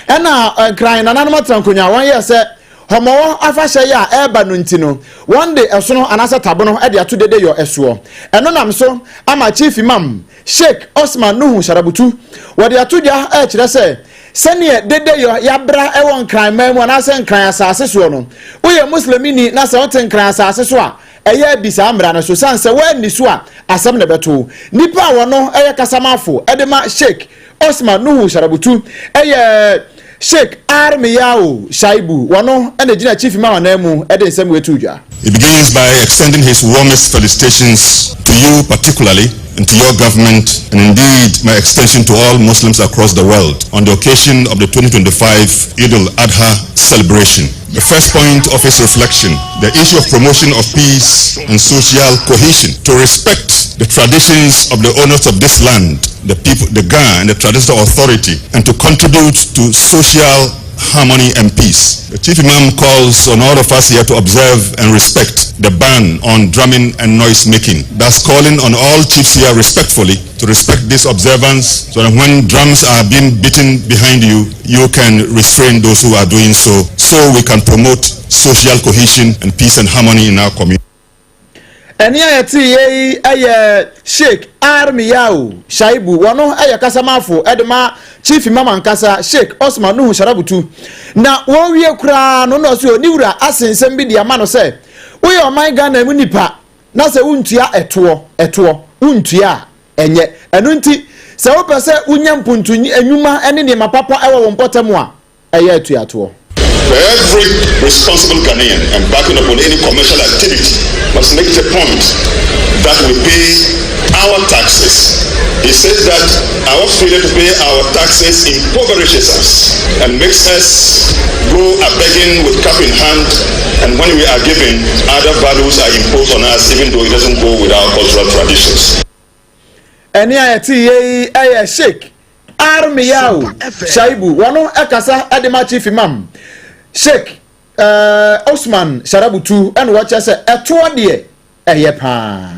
Ɛna Nkran nananom atena nkonwa a wɔn yɛɛ sɛ Hɔmɔwɔ afahyɛ yi a ɛreba no nti no, wɔn de ɛsono anaasɛ tabono de ato dede yɔ ɛsoɔ. Ɛno nam so ama Chief Imam, Sheik Osman Nuhu Sharabutu, wɔde ato dwa rekyerɛ sɛ sɛdeɛ dede yɔ yabra wɔ Nkran man mu anaasɛ Nkran asaase soɔ no, woyɛ Muslimini na sɛ wote Nkran asaase so a, ɛyɛ adi saa mmara no so sane sɛ woanni so a asɛm na ɛbɛto wo. Nipa a wɔno yɛ kasamafo de ma Sheik Osman Nuhu Sharabutu yɛ Sheik Armiyao Shaibu, wɔno na egyina Chief Imam ananmu de nsɛm wei too dwa. He begins by extending his warmest felicitations to you particularly and to your government and indeed my extension to all Muslims across the world on the occasion of the 2025 Eid al-Adha celebration. The first point of his reflection, the issue of promotion of peace and social cohesion, to respect the traditions of the owners of this land, the people, the Ga and the traditional authority, and to contribute to social harmony, and peace. The Chief Imam calls on all of us here to observe and respect the ban on drumming and noise making. Thus calling on all chiefs here respectfully to respect this observance so that when drums are being beaten behind you, you can restrain those who are doing so, so we can promote social cohesion and peace and harmony in our community. Ɛnne a yɛteeɛ yi yɛ Sheik Armiyau Shaibu, wɔno yɛ kasamafo de ma Chief Imam ankasa Sheik Osman Nuhu Sharabutu. Na wɔrewie koraa no na ɔse ɔne wura ase nsɛm bi de ama no sɛ, woyɛ ɔman Ghana mu nipa na sɛ wontua ɛtoɔ, ɛtoɔ, wontua a ɛnyɛ. Ɛno nti sɛ wopɛ sɛ wonya mpuntu nnwuma ne nneɛma papa wɔ wo mpɔtam a, ɛyɛ atuatoɔ. For every responsible Ghanaian embarking upon any commercial activity must make it a point that we pay our taxes. He says that our failure to pay our taxes impoverishes us and makes us go a begging with cup in hand and when we are giving, other values are imposed on us even though it doesn't go with our cultural traditions. Ɛnne a yɛte yɛ yi yɛ Sheikh Armiyau Shaibu wɔno kasa de ma Chief Imam Sheikh eh, Osman Sharabutu ɛna wɔkyerɛ sɛ ɛtoɔ deɛ ɛyɛ paa.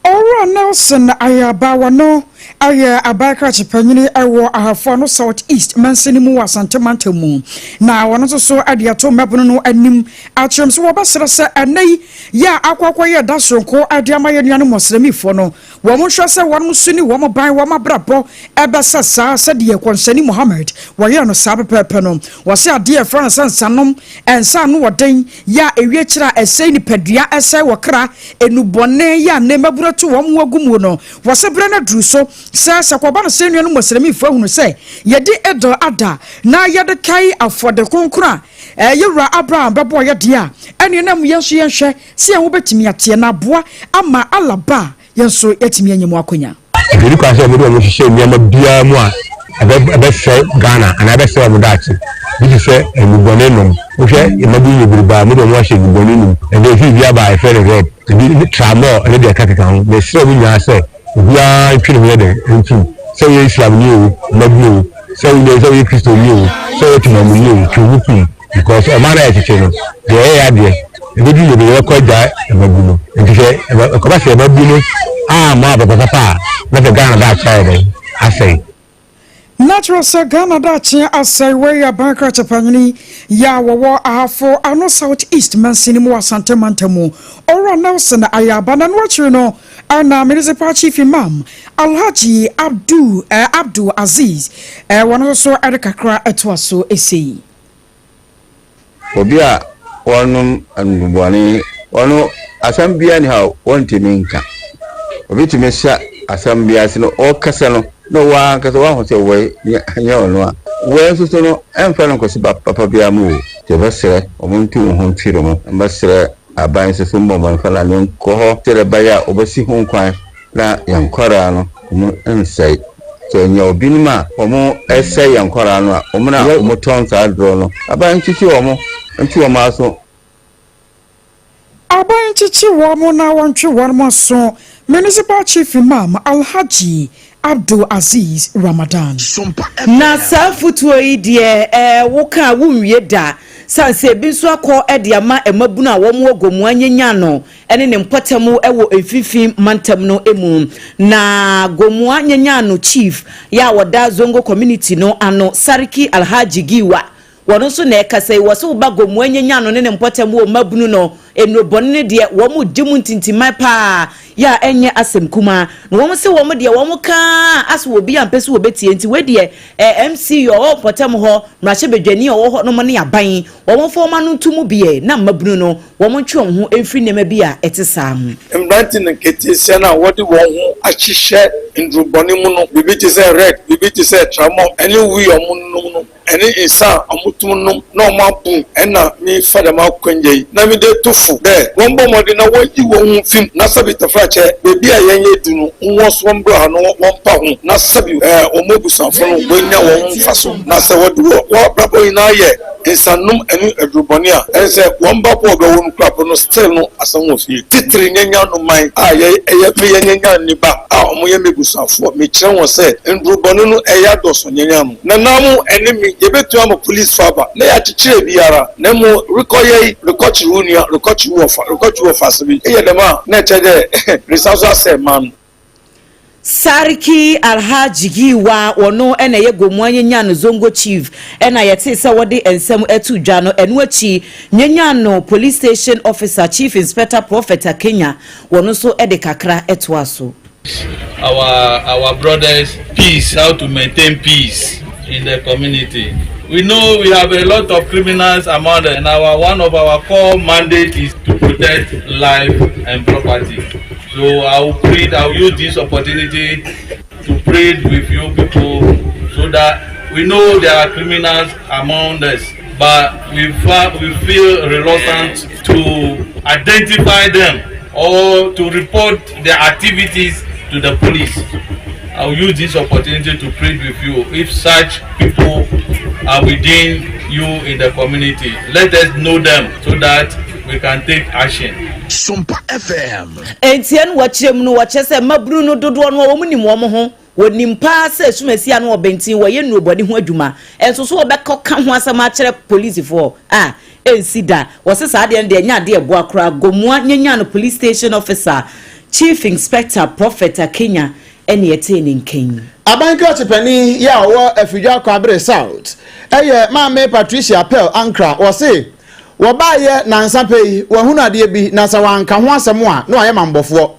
Owura Nelson Ayaba wɔno ayɛ aban krakye panyini wɔ Ahafo Ano South East mansini mu wɔ Asante mantam mu na wɔno nso so de ato mmabunu no anim akyerɛm sɛ wɔbɛsrɛ sɛ ɛnɛ yi yɛ a akɔ akɔyɛ da soronko de ama yɛn nuanom Mɔsrɛmifoɔ no Wɔnhwɛ sɛ wɔn su ne wɔn ban, wɔn abrabɔ bɛsɛ saa sɛdeɛ Kɔmhyɛni Muhammad wɔyɛɛ no saa pɛpɛɛpɛ no. Wɔse adeɛ a yɛfrɛ no sɛ nsanom, nsa ano wɔ den, yɛ a ɛwie akyire a ɛsɛe nipadua, ɛsɛe ɔkra, nnubɔne, yɛ a nnɛ mmabunu atu wɔn ho agu mu no. Wɔse berɛ no aduru so sɛ, sɛ kɔba no sɛ anuanom Muslimifoɔ ahunu sɛ yɛdi Eid al-Adha na yɛde kae afɔde kronkron a yɛn wura Abraham bɛbɔeɛ deɛ a, ɛneɛ na yɛn nso yɛnhwɛ Sɛ yɛn ho bɛtumi ateɛ na aboa ama Allah ba a, yɛn nso yɛatumi anya mu akwanya. Ɛdi kwan sɛ wɔde wɔn hyehyɛ nneɛma biara mu a ɛbɛsɛe Ghana anaa ɛbɛsɛe wɔn daakye. Bi te sɛ nnubɔne nom. Wohwɛ mmabun bebrebe a, wɔde wɔn ahyɛ nnubɔne nom. Ɛnna efi bi aba a yɛfrɛ no red, ebi ne tramol ne deɛ ɛkekaka ho. Mesrɛ wɔn nyinaa sɛ obiara ntwe ne ho yɛ dɛn ntom. Sɛ woyɛ Islamni oo, mmabun oo, sɛ woyɛ sɛ woyɛ Kristoni oo, sɛ woyɛ Temammuni oo, twe wo ho fi mu. Because ɔman no a yɛtete no, deɛ ɛyɛ yɛ adeɛ, ɛbɛduru baabi yɛbɛkɔ agya mmabu no. Nti sɛ ɛkɔba sɛ mmabu no ammɔ abrabɔ papa a, na sɛ Ghana daakye ayɛ dɛn? Asɛe. Na kyerɛ sɛ Ghana daakye asɛe. Wei yɛ aban krakyɛ panyini yɛ a wɔwɔ Ahafo Ano South East mansini mu wɔ Asante mantam mu, Owura Nelson Ayaba. Na ɛno akyiri no na Municipal Chief Imam Alhaji Abdul Abdul Aziz wɔn nso so de kakra toa so sei. Obi a ɔnom nnubɔne, ɔno asɛm biara nni hɔ a ɔntumi nka. Obi tumi hyɛ asɛm bi ase no, ɔrekasa no, na wo ara ankasa woahu sɛ wei nyɛ ɔno a. Wei nso so no, ɛmfa no nkɔsi papa biara mu o. Nti yɛbɛsrɛ wɔn ntu wɔn ho mfiri mu. Yɛbɛsrɛ aban nso so mmɔ mmɔden mfa n'ano nkɔ hɔ sɛdeɛ ɛbɛyɛ a wɔbɛsi ho kwan na yɛn nkwadaa no wɔn nsɛe. Sɛ nya obinom a wɔsɛe yɛn nkwadaa no a, wɔn a wɔtɔn saa aduro no, aban nkyekye wɔn, ntwe wɔn aso. Aban nkyekye wɔn na wɔntwe wɔn aso, Municipal Chief Imam Alhaji Abdul Aziz Ramadan. Na saa afotuo yi deɛ eh, woka a wonwie da, sane sɛ ebi nso akɔ de ama mmabunu a wɔn wɔ Gomoa Nyenya no ne ne mpɔtam wɔ Mfimfini Mantam no mu. Na Gomoa Nyanya no Chief yɛ a ɔda Zongo Community no ano, Sarki Alhaji Giwa, wɔn nso na ɛkasa yi. Wɔse woba Gomoa Nyanya no ne ne mpɔtam wɔ mmabunu no, nnuro bɔne no deɛ wɔn di mu ntintimman paa yɛ a ɛnyɛ asɛm kumaa. Na wɔn se wɔn deɛ wɔn ka ara ase wɔ obi a mpɛ sɛ wɔbɛtie nti wei deɛ eh, MC a ɔwɔ mpɔtam hɔ, mmarahyɛbadwani a ɔwɔ hɔ nom ne aban, wɔn mfa wɔn ano nto mu bi na mmabunu no wɔntwe wɔn ho mfiri nneɛma bi a ɛte saa ho. Mmerante ne nketeesia no a wɔde wɔn ho ahyehyɛ nnurubɔne mu no, biribi te sɛ rɛk, biribi te sɛ tramɔl, ne wii a wɔnom no, ne nsa a wɔtum nom na wɔabu na merefa dɛm akwanya yi na mede reto fo dɛ wɔmbɔ mbɔden na wonyi hɔnho mfi mu na sɛbi tafrakyɛ beebi a hɛn edu no hɔn so wɔmbra ha na wɔmpa ho na sɛbi hɔn ebusuafo no woenya hɔnho mfaso na sɛ wɔde hɔn abrabɔ nyina yɛ. nsanom ne adurubɔne a ɛsɛ sɛ wɔn ba po a ɔbɛwo no kura po no still no asɛm wɔ fie. Titiri nyanya no man a yɛ ɛyɛ meyɛ nyanya ne ba a wɔn yɛ m'abusuafoɔ mekyerɛ wɔn sɛ ndurubɔne no ɛyɛ adɔso nyanya no. Nana mo ɛne me yɛbɛtumi ama police fo aba na yɛakyekyere biara na mmom rekɔyɛ yi rekɔkyere wo nua rekɔkyere wo wɔfa rekɔkyere wo wɔfase bi eyɛ dɛm a na ɛkyerɛ dɛ resan so asɛe man no. Sarki Alhaji Giwa, ɔno na ɛyɛ Gomoa Nyenyano Zongo Chief na yɛtee sɛ wɔde nsɛm too dwa no. Ɛno akyi, Nyenyano Police Station Officer, Chief Inspector Prophet Akenya, wɔno nso de kakra toaa so. Our our brothers peace how to maintain peace in the community we know we have a lot of criminals among them and our one of our core mandate is to protect life and property so i will plead i will use this opportunity to pray with you people so that we know there are criminals among us but we we feel reluctant to identify them or to report their activities to the police. I will use this opportunity to plead with you if such people are within you in the community, let us know them so that we can take action. Sompa FM. Enti ɛno wɔkyerɛ mu no wɔkyerɛ sɛ mmabunu no dodoɔ no wɔn nim wɔn ho wɔnim paa sɛ asumasi ano ɔbɛntin wɔyɛ nnurubɔne ho adwuma nso so wɔbɛkɔ ka ho asɛm akyerɛ polisifoɔ a ɛnsi da wɔse saa adeɛ no deɛ ɛnyɛ adeɛ ɛboa koraa Gomoa Nyenyano Police Station Officer Chief Inspector Prophet Akenya ɛne ɛtee ne nka yi. Aban krakye panin yi a ɔwɔ Afidwa Kwabre South yɛ Maame Patricia Pearl Ankrah. Ɔse wɔbaeɛ nansa pɛ yi wahunu adeɛ bi na sɛ wanka ho asɛm a na wayɛ mammɔfoɔ.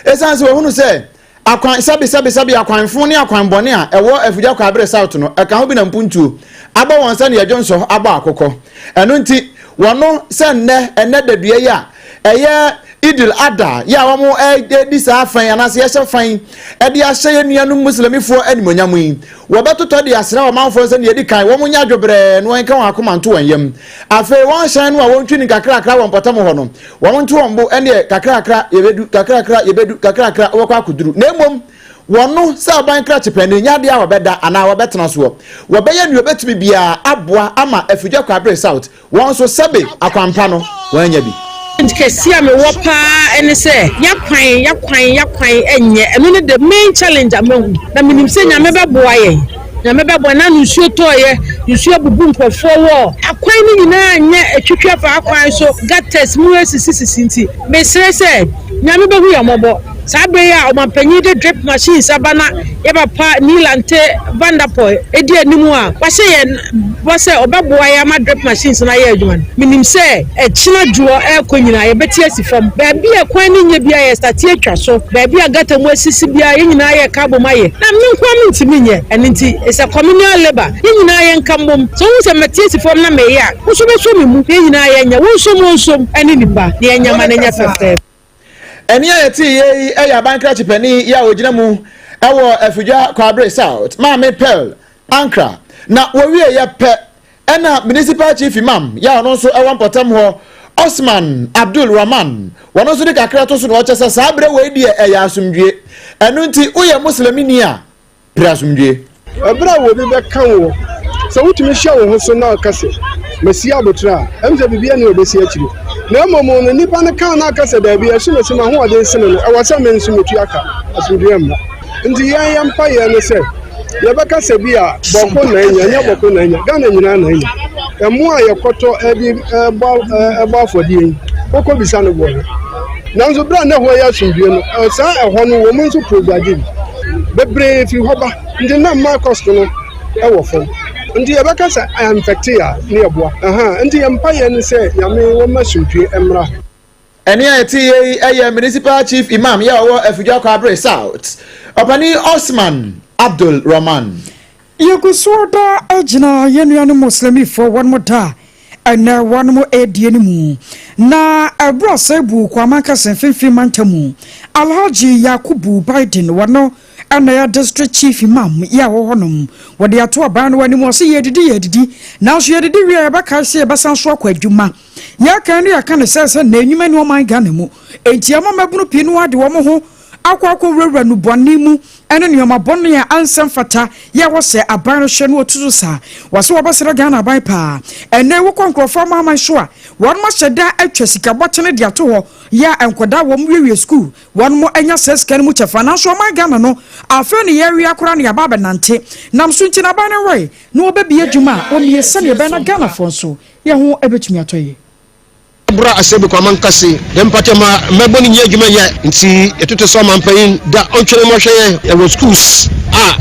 Ɛsiane sɛ wahunu sɛ akwan sɛbe sɛbe sɛbe akwanfo ne akwan bɔne a ɛwɔ Afidwa Kwabre South no ɛka ho bi na mpuntuo abɔ wɔn sɛdeɛ dwonsɔ abɔ akokɔ. Ɛno nti wɔno sɛ nnɛ ɛnnɛ dadua yi a ɛyɛ Idil Adha yɛ a wɔredi saa fa yi anaasɛ yɛhyɛ fa yi de ahyɛ yɛn nuanom Muslimifoɔ animuonyam yi, wɔbɛtotɔ de asrɛ ɔmanfoɔ no sɛ nea ɛdi kan wɔnyɛ adwobrɛɛ na wɔnka wɔn akoma nto wɔn yam. Afei wɔn hyɛn no a wɔntwi no nkakrakra wɔ mpɔtam hɔ no, wɔnto wɔn bo ɛnneɛ kakrakra yɛbɛdu, kakrakra yɛbɛdu, kakrakra wɔbɛkɔ akɔduru. Na mmom wɔno sɛ ɔban krakye panin nyɛ adeɛ a wɔbɛda anaa wɔbɛtena soɔ. Wɔbɛyɛ nea wɔbɛtumi biara aboa ama Afidwa Kwabre South Wɔn nso, sɛbe akwampa no, wɔannya bi. Challenge kɛseɛ a mewɔ paa ne sɛ yakwan yakwan yakwan nyɛ ɛno ne the main challenge a mahu na menim sɛ Nyame bɛboa yɛn Nyame bɛboa na ano nsuo tɔɔyɛ nsuo abubu nkurɔfoɔ wɔ akwan no nyinaa nyɛ atwitwi afa akwan so gutters mu asisi sisi nti mesrɛ sɛ Nyame bɛhu yɛn mmɔbɔ Saa bere yi a ɔmampanyin de drip machines aba na yɛn papa Nii Lante Vanderpuye di anim a wahyɛ yɛn bɔ sɛ ɔbɛboa yɛn ama drip machines no ayɛ adwuma no, minim sɛ ɛkyena dwoɔ rekɔ nyinaa yɛbɛte asi fam. Baabi a kwan no nyɛ biara yɛstate atwa so, baabi a gutter mu asisi biara yɛn nyinaa yɛreka abom ayɛ. Na me nko ara mentumi nyɛ, ɛno nti it's a communal labour, yɛn nyinaa yɛnka mmom. Sɛ wohu sɛ mate asi fam na mereyɛ a, wo nso bɛsɔ me mu na yɛn nyinaa yɛnyɛ. Wo nsom wo nsom ne nnipa na yɛnyɛ ma no nyɛ fɛfɛɛfɛ. Ɛnne a yɛteeɛ yi yɛ aban krakye panin yi a ɔgyina mu wɔ Afidwa Kwabre South, Maame Pearl Ankrah. Na wɔwieeɛ pɛ ɛna Municipal Chief Imam yi a ɔno nso wɔ mpɔtam hɔ, Osman Abdul Rahman, wɔno nso de kakra to so na ɔkyɛ sɛ saa berɛ wei deɛ ɛyɛ asomdwie. Ɛno nti woyɛ Muslimini a, Pere asomdwoe. Bere a obi bɛka wo, sɛ wutumi hyɛ wo ho so na ɔka sɛ, Masi aboterɛ a, ɛm sɛ biribiara nni hɔ a ɛbɛsi akyire. Na mmom no, nipa no ka na aka sɛ, Dabi, asumasi m'ahoɔden sene no, ɛwɔ sɛ me nso metua ka. Asomdwoeɛ mma. Nti yɛn yɛn mpaeɛ ne sɛ, yɛbɛka sɛ bi a Bawku na anya, ɛnyɛ Bawku na anya, Ghana nyinaa na anya. Mmoa a yɛkɔtɔ de bɔ bɔ afɔdeɛ yi, wokɔ bisa no boɔ no. Nanso berɛ a na ɛhɔ yɛ asomdwoeɛ no, saa ɛhɔ no wɔn nso provide bi. Bebree firi hɔ ba, nti na mma cost no wɔ fam. Nti yɛbɛka sɛ ɛnfɛkte a ne yɛboa. Ahaa, nti yɛn mpaeɛ ne sɛ Nyame wɔmma asomdwoeɛ mmra. Ɛnne a yɛtee yi yɛ Municipal Chief Imam yɛ a ɔwɔ Afidwa Kwabre South, Ɔpanin Osman Abdul Rahman. Yɛgu so da gyina yɛn nuanom Muslimifoɔ wɔnom da a ɛnnɛ wɔnom redie no mu. Na ɛberɛ a Seibu Kwame Ankasa Mfimfini Mantam mu Alhaji Yakubu Biden wɔno na ɛyɛ District Chief Imam yɛ a ɔwɔ hɔnom, wɔde ato aban no anim ɔse yɛredidi yɛredidi nanso yɛdidi wie a yɛbɛkae sɛ yɛbɛsan so akɔ adwuma. Yɛka no yɛka no sɛ sɛ nnɛ nnwuma nni ɔman Ghana mu enti ama mmabunu pii no ara de wɔn ho. akɔ akɔwurawura nnubɔne mu ne nneɛma bɔne a ansɛ mfata yɛ wɔ sɛ aban no hwɛ no wɔtu so saa. Wɔse wɔbɛsrɛ Ghana aban paa. Ɛnnɛ wokɔ nkurɔfoɔ amanaman so a, wɔnom ahyɛ da atwa sika bɔtene de ato hɔ yɛ a nkwadaa wɔn wiewie sukuu wɔnom anya saa sika no mu kyɛfa. Nanso ɔman Ghana no afei ne yɛwea koraa na yɛaba abɛnante. Nam so nti na aban no werɛ na wɔbɛbie adwuma a wɔmmie sɛdeɛ ɛbɛyɛ na Ghanafoɔ nso yɛn ho bɛtumi atɔ yie. Bra asɛm bi kɔ amankɛse dɛm mpatɛ ma mbabun nnyɛ edwuma yɛ ntsi yɛtoto sɛ ɔmampanyin da ɔntwɛn mu ɔhwɛ yɛn yɛwɔ schools a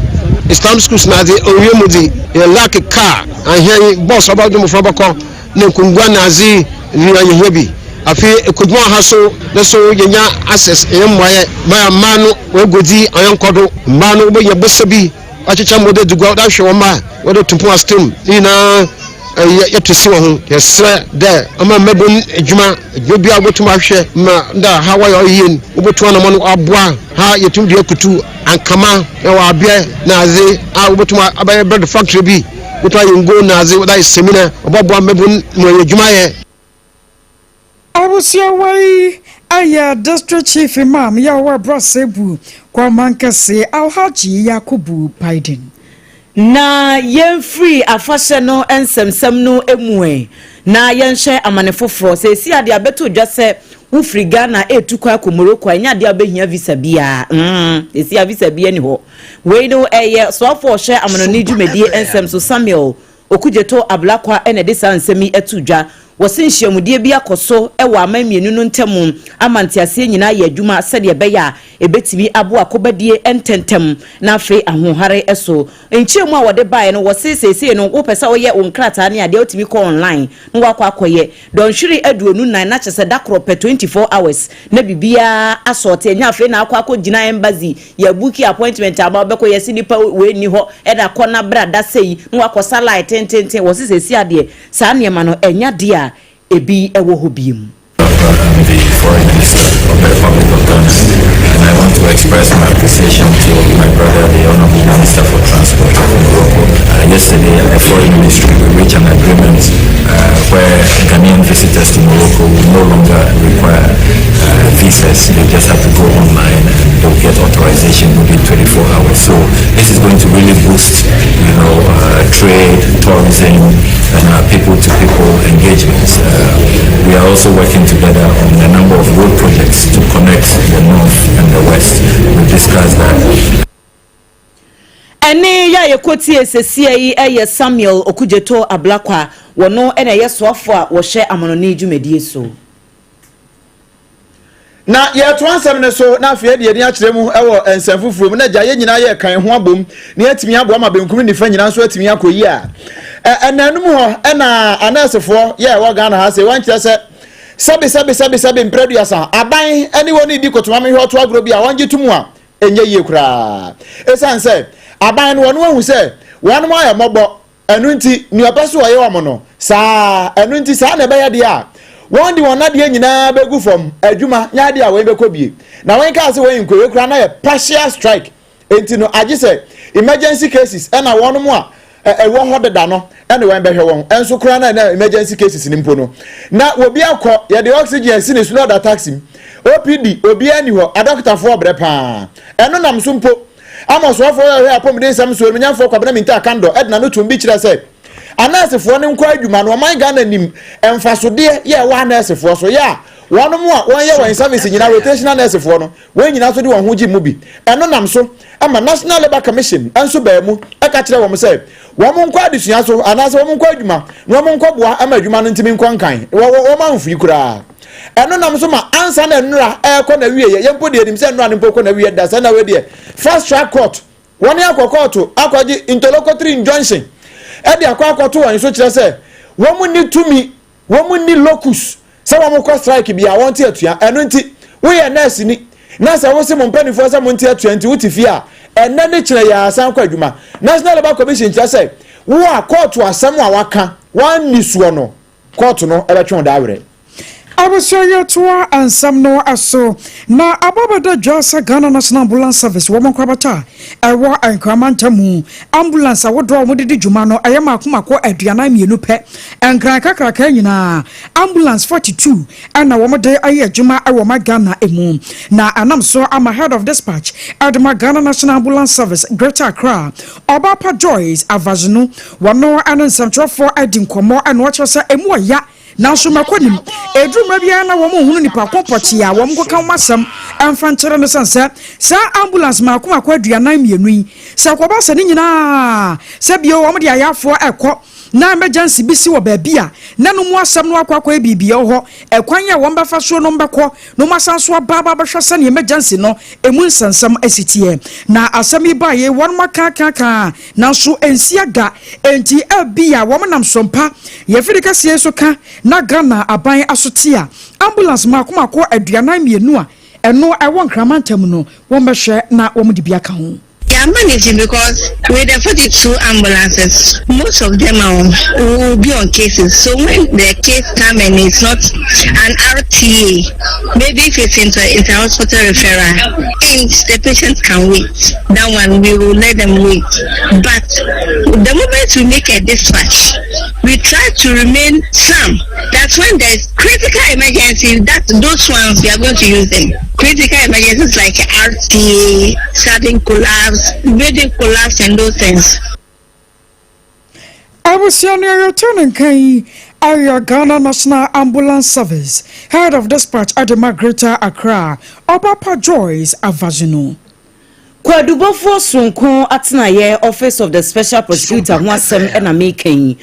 Islam schools na adze owie mu dze yɛ lack car ahɛn bus ɔbɛgye mbofra bɔkɔ na nkongua na adze nyina yehia bi afei ekodwuma wɔ ha so no so yenya access yɛn mboayɛ ma mbaa no woeguadzi ɔnnkɔ do mbaa no wobenya bosa bi wɔakyekyɛ ma wɔdze edzi gua wɔdze ahwɛ hɔn mba wɔdze to pon asetsena mu ne nyina yɛto si hɔn ho. Yɛserɛ dɛ ɔma mbabun edwuma, edwuma biara a wobotum ahwɛ ma dɛ ha wɔyɛ ɔyɛ yie no, wobotu anamɔn wɔaboa ha yetum dua kutu, ankama, na wɔabea na adze a wobotum abɛyɛ bread factory bi, wobotum ayɛ ngo na adze wɔdze ayɛ samina, ɔbɔboa mbabun ma wɔenya edwuma ayɛ. Abusua yi yɛ District Chief Imam yɛ ɔwɔ Abrasebu Kwamankɛse Alhaji Yakubu Biden. Na yɛmfiri afahyɛ no nsɛmnsɛm no mu ɛ, na yɛnhwɛ amane foforɔ. Seesei adeɛ abɛtɔ dwa sɛ wofiri Ghana retu kwan akɔ Morocco a, ɛnyɛ adeɛ a wobɛhia visa biara. Mm, seesei a visa biara nni hɔ. Wei no ɛyɛ soafoɔ a ɔhwɛ amanɔne dwumadie nsɛm so, Samuel Okudzeto Ablakwa na ɛde saa nsɛm yi ato dwa. Wɔse nhyiamudie bi akɔ so wɔ aman mmienu no ntam ama nteaseɛ nyinaa ayɛ adwuma sɛdeɛ ɛbɛyɛ a ɛbɛtumi aboa akobadie ntɛntɛm na afei ahoɔhare so. Nkyerɛmu a wɔde baeɛ no wɔse seesei no wopɛ sɛ woyɛ wo nkrataa ne adeɛ a wotumi kɔ online na woakɔ akɔyɛ. Dɔnhwere 24 na kyerɛ sɛ da korɔ pɛ 24 hours na biribiara asɔɔte ɛnyɛ afei na akɔ akɔ gyina embassy yɛ booki appointment ama wobɛkɔ yɛse nipa wei nni hɔ ɛna kɔ na bra da sei na wakɔ sa line tententen wɔse seesei adeɛ saa nneɛma no ɛnyɛ adeɛ a ebi wɔ hɔ biom. I'm the Foreign Minister of the Republic of Ghana, and I want to express my appreciation to my brother, the Honorable Minister for Transport of Morocco. Yesterday at the Foreign Ministry, we reached an agreement where Ghanaian visitors to Morocco will no longer require visas. They just have to go online and they'll get authorization within 24 hours. So this is going to really boost, trade, tourism, and people-to-people engagements. We are also working together on a number of road projects to connect the north and the west. We discussed that. Ɛnne yi a yɛkɔtie sesia yi yɛ Samuel Okudzeto Ablakwa, wɔno na ɛyɛ soafoɔ a wɔhwɛ amanɔne dwumadie so. Na yɛretoa nsɛm no so na afei de yɛn ani akyerɛ mu wɔ nsɛm foforɔ mu na gya yɛn nyinaa yɛreka yɛn ho abom na yɛatumi aboa ma benkum ne nifa nyinaa nso atumi akɔ yie a ɛnanum hɔ ɛna anɛɛsefoɔ yɛ ɛwɔ Ghana ha sɛ wɔnkyerɛ sɛ sɛbe sɛbe sɛbe sɛbe mprɛduasa aban ne wɔn redi kotomame hwɛ ɔto agorɔ bi a wɔngye to mu a ɛnyɛ yie koraa ɛsiane sɛ aban no wɔn ahu sɛ wɔn ayɛ mmɔbɔ Ɛno nti, nea ɔpɛ sɛ ɔyɛ wɔn no, saa ara. Ɛno nti, saa na ɛbɛyɛ deɛ a, wɔn de wɔn nnadeɛ nyinaa bɛgu fam, adwuma, nyɛ adeɛ a wɔn bɛkɔ bie. Na wɔn kaa sɛ wɔn nkɔ, wei koraa na yɛ partial strike. Enti no, agye sɛ emergency cases ɛna wɔn a ɛwɔ hɔ deda no ɛna wɔn bɛhwɛ wɔn. Ɛnso koraa na na emergency cases no mpo no, na obi akɔ, yɛde oxygen asi ne so na ɔda taxi mu. OPD, obiara nni hɔ, adɔkotafoɔ brɛ paa. Ɛno nam so mpo, Ama ɔsoafoɔ a ɔhwɛ apɔmuden nsɛm so, Onimnyamfoɔ Kwabena Mintah Akandoh de n'ano toom bi kyerɛɛ sɛ anɛɛsefoɔ no nkɔ adwuma no ɔman Ghana nim mfasodeɛ yɛ ɛwɔ anɛɛsefoɔ so yɛ a wɔnom a wɔn yɛ wɔn service nyinaa rotational nɛɛsefoɔ no wɔn nyinaa nso de wɔn ho gye mu bi. Ɛno nam so ma National Labour Commission nso baa mu ka kyerɛɛ wɔn sɛ wɔn nkɔ adesua so anaasɛ wɔn nkɔ adwuma na wɔn nkɔboa ma adwuma no ntumi nkɔ nkan. Wɔn amfiri koraa. Ɛno nam so ma ansa na nnora ɛrekɔ n'awieɛ, yɛn mpo deɛ yɛnim sɛ nnora no mpo kɔ n'awieɛ da sɛ na wei deɛ fast track court wɔn akɔ kɔɔto akɔgye interlocutory injunction ɛde akɔ akɔto wɔn so kyerɛ sɛ wɔn nni tumi, wɔn nni locus sɛ wɔn kɔ strike bi a wɔn te atua. Ɛno nti woyɛ nurse ni na sɛ wose mo mpanimfoɔ sɛ mo nte atua nti wote fie a ɛnɛ ne kyerɛ yɛ asan kɔ adwuma. National Labour Commission kyerɛ sɛ wo a kɔɔto asɛm a waka wɔn nni soɔ no kɔɔto no bɛtwe wo daa werɛ. Abusua yɛtoa nsɛm no so na aba bɛda dwa sɛ Ghana National Ambulance Service wɔn nkorabata a ɛwɔ Nkran mantam mu ambulance ahodoɔ a wɔde di dwuma no ɛyɛ mako mako 42 pɛ. Nkran kakraka nyinaa ambulance 42 ɛna wɔde ayɛ adwuma ɛwɔ ma Ghana emu na ɛnam so ama Head of Dispatch ɛde ma Ghana National Ambulance Service Greater Accra Ɔbaapa Joyce Avazunu wɔno ɛne nsɛmtwerɛfoɔ adi nkɔmmɔ ɛna wɔkyerɛ sɛ emu ɔya nanso mako nim ɛduru mmerɛ biara na wɔn nhunu nipa ko pɔtee a wɔn kɔka wɔn asɛm ɛmfa nkyerɛ no sɛn sɛ saa ambulance mako mako 42 yi sɛ kɔba sɛ ne nyinaa sɛ bio wɔn de ayafoɔ ɛkɔ na emergency bi si wɔ baabi a na no mu asɛm no akɔ akɔyɛ biribi wɔ hɔ ɛkwan a wɔn bɛfa so no bɛkɔ na wɔn asan so aba aba bɛhwɛ sɛnea emergency no emu nsɛnsɛm asi teɛ na asɛm yi baayɛ wɔn akaakaakaa nanso nsi aga enti ebi a wɔn nam sompa yɛfiri kɛseɛ so ka na Ghana aban asote a ambulance mako mako 42 a ɛno ɛwɔ nkramantam no wɔn bɛhwɛ na wɔn de bi aka ho. They are managing because with the 42 ambulances, most of them are will be on cases. So when the case come and it's not an RTA, maybe if it's inter-hospital referral, and the patient can wait. That one, we will let them wait. But the moment we make a dispatch, we try to remain some. That's when there's critical emergency, that those ones, we are going to use them. Critical emergencies like RTA, sudden collapse, building collapse and those things. Abusua no yɛreto ne nkan yi ayɛ Ghana National Ambulance Service Head of Dispatch Adema Greater Accra Ɔbapa Joyce Avazino. Kwadubɔfoɔ soronko atenaeɛ Office of the Special Prosecutor ho asɛm ɛna meka yi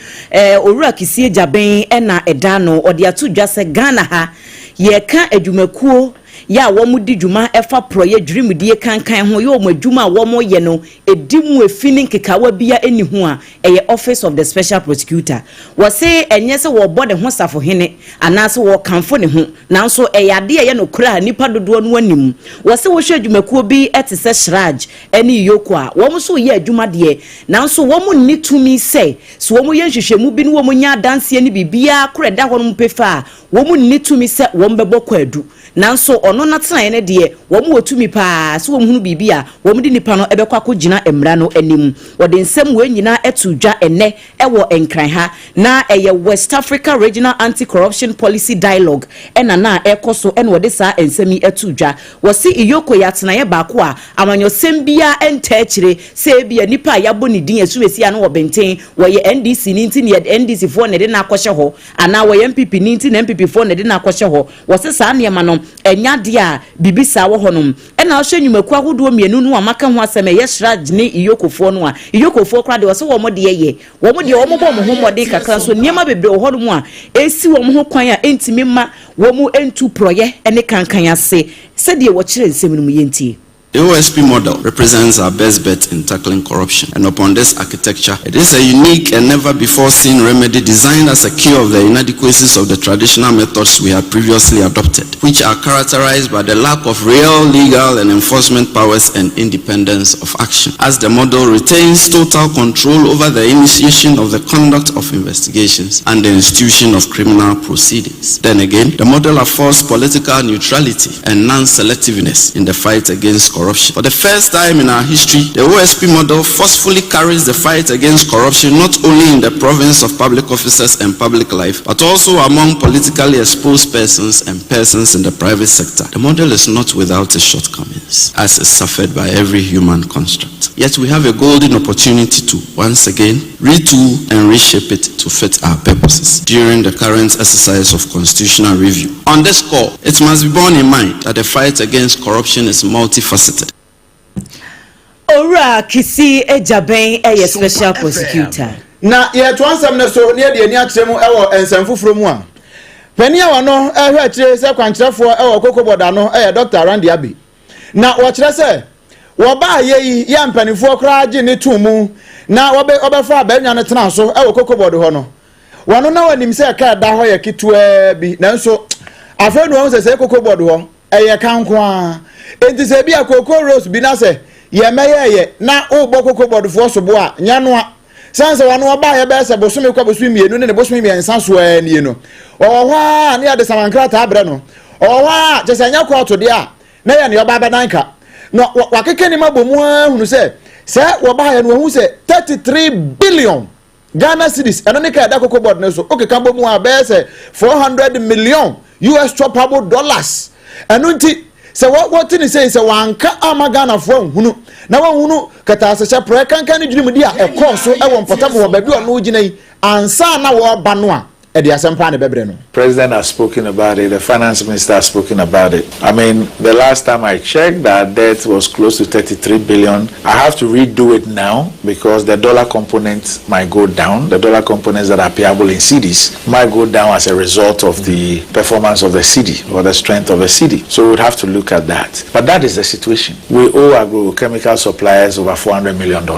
Owura Kissi Agyebeng ɛna ɛda no ɔde ato dwa sɛ Ghana ha yɛka adwumakuo yɛ a wɔn di dwuma ɛfa porɔyɛ dwirimdie kankan ho yɛ wɔn adwuma a wɔn yɛ no edi mu efi ne nkekawa bia ɛni ho a ɛyɛ Office of the Special Prosecutor. Wɔse ɛnyɛ sɛ wɔbɔ ne ho safohene anaasɛ wɔkamfo ne ho nanso ɛyɛ adeɛ a ɛyɛ no kora a nipa dodoɔ no anim. Wɔse wɔhwɛ adwumakuo bi ɛte sɛ CHRAJ ɛne EOCO a wɔn nso yɛ adwuma deɛ nanso wɔn nni tumi sɛ so wɔn yɛ nhwehwɛmu bi ne wɔn nya adanseɛ ne biribiara kora ɛda hɔ nom pefa a wɔn nni tumi sɛ wɔn bɛbɔ kwaadu nanso ɔno n'atenaeɛ no deɛ wɔn wɔ tumi paa sɛ wɔn hunu biribi a wɔn de nipa no ɛbɛkɔ akɔgyina mmara no anim. Wɔde nsɛm wɔn nyinaa ɛto dwa ɛnɛ ɛwɔ Nkran ha na ɛyɛ West Africa Regional Anti-Corruption Policy Dialogue ɛna na ɛkɔ so ɛna wɔde saa nsɛm yi ɛto dwa. Wɔsi EOCO yɛ atenaeɛ baako a amanyɔsɛm biara ɛnta akyire sɛ ebi a nipa a yɛabɔ ne din esu esi ano wɔ bɛnten wɔyɛ NDC ne nti ne NDC foɔ na ɛde n'akɔhyɛ hɔ anaa wɔyɛ NPP ne nti na NPP foɔ na ɛde n'akɔhyɛ hɔ. Wɔsi saa nneɛma no ɛnya adeɛ a biribi saa wɔ hɔnom ɛna ɔhyɛ nnwumakuo ahodoɔ mmienu no a maka ho asɛm ɛyɛ CHRAJ ne EOCOfoɔ no a EOCOfoɔ koraa deɛ wɔsɛ wɔn deɛ yɛ wɔn deɛ wɔn bɔ wɔn ho mmɔden kakra nso nneɛma bebree wɔ hɔnom a esi wɔn ho kwan a ntumi ma wɔn ntu porɔyɛ ne kankan ase sɛdeɛ wɔkyerɛ nsɛm no mu yɛntie. The OSP model represents our best bet in tackling corruption. And upon this architecture, it is a unique and never before seen remedy designed as a cure of the inadequacies of the traditional methods we had previously adopted, which are characterized by the lack of real legal and enforcement powers and independence of action. As the model retains total control over the initiation of the conduct of investigations and the institution of criminal proceedings. Then again, the model affords political neutrality and non-selectiveness in the fight against corruption. For the first time in our history, the OSP model forcefully carries the fight against corruption not only in the province of public officers and public life, but also among politically exposed persons and persons in the private sector. The model is not without its shortcomings, as is suffered by every human construct. Yet we have a golden opportunity to, once again, retool and reshape it to fit our purposes during the current exercise of constitutional review. On this score, it must be borne in mind that the fight against corruption is multifaceted. Owura Kissi Agyebeng ɛyɛ special prosecutor. Na yɛtoa nsɛm no so ne yɛde ani akyerɛ mu ɛwɔ nsɛm foforɔ mu a panin a wɔno ɛhwɛ akyire sɛ kwankyerɛfoɔ ɛwɔ Cocoa Board no ɛyɛ Dr. Randy Abbey na wɔkyerɛ sɛ wɔbaa yɛ yi yɛ mpanimfoɔ koraa gye ne to mu na wɔbɛ wɔbɛfa abɛnwa no tena so ɛwɔ Cocoa Board hɔ no wɔno na wɔnim sɛ ɛka ɛda hɔ yɛ ketewaa bi nanso afei na wɔn sɛ sɛ Cocoa Board hɔ ɛyɛ ka nko ara enti sɛ ebi a cocoa roads bi na sɛ yɛmɛyɛɛyɛ na wobɔ Cocoa Board foɔ so bo a nyɛ noa. Sane sɛ wɔn ɔbaeɛ bɛyɛ sɛ bosome kɔ bosome mmienu ne ne bosome mmiɛnsa so ara nie no, ɔwɔ hɔ ara ne yɛde samankrataa brɛ no. Ɔwɔ hɔ ara kyɛ sɛ ɛnyɛ kɔɔto deɛ a, na yɛ nea ɔba abɛdan ka. Na wakeka nim abɔ mu ara hunu sɛ sɛ wɔbaeɛ no wɔhu sɛ 33 billion Ghana cedis, ɛno ne ka ɛda cocoa board no so, wokeka bɔ mu a bɛyɛ sɛ 400 million US choppable dollars. Ɛno nti sɛ wɔte ne sei sɛ wɔanka ama Ghanafoɔ anhunu na wɔnhunu kɛtɛasehyɛ prɛ kankan ne dwirimdi a ɛkɔɔ so wɔ mpɔtam wɔ baabi a ɔno gyina yi ansa na wɔreba no a, ɛde asɛm paa na ɛbɛbrɛ no. President has spoken about it, the finance minister has spoken about it. I mean, the last time I checked, our debt was close to 33 billion. I have to redo it now because the dollar component might go down. The dollar components that are payable in cedis might go down as a result of the performance of the cedi or the strength of the cedi. So we would have to look at that. But that is the situation. We owe agrochemical suppliers over $400 million.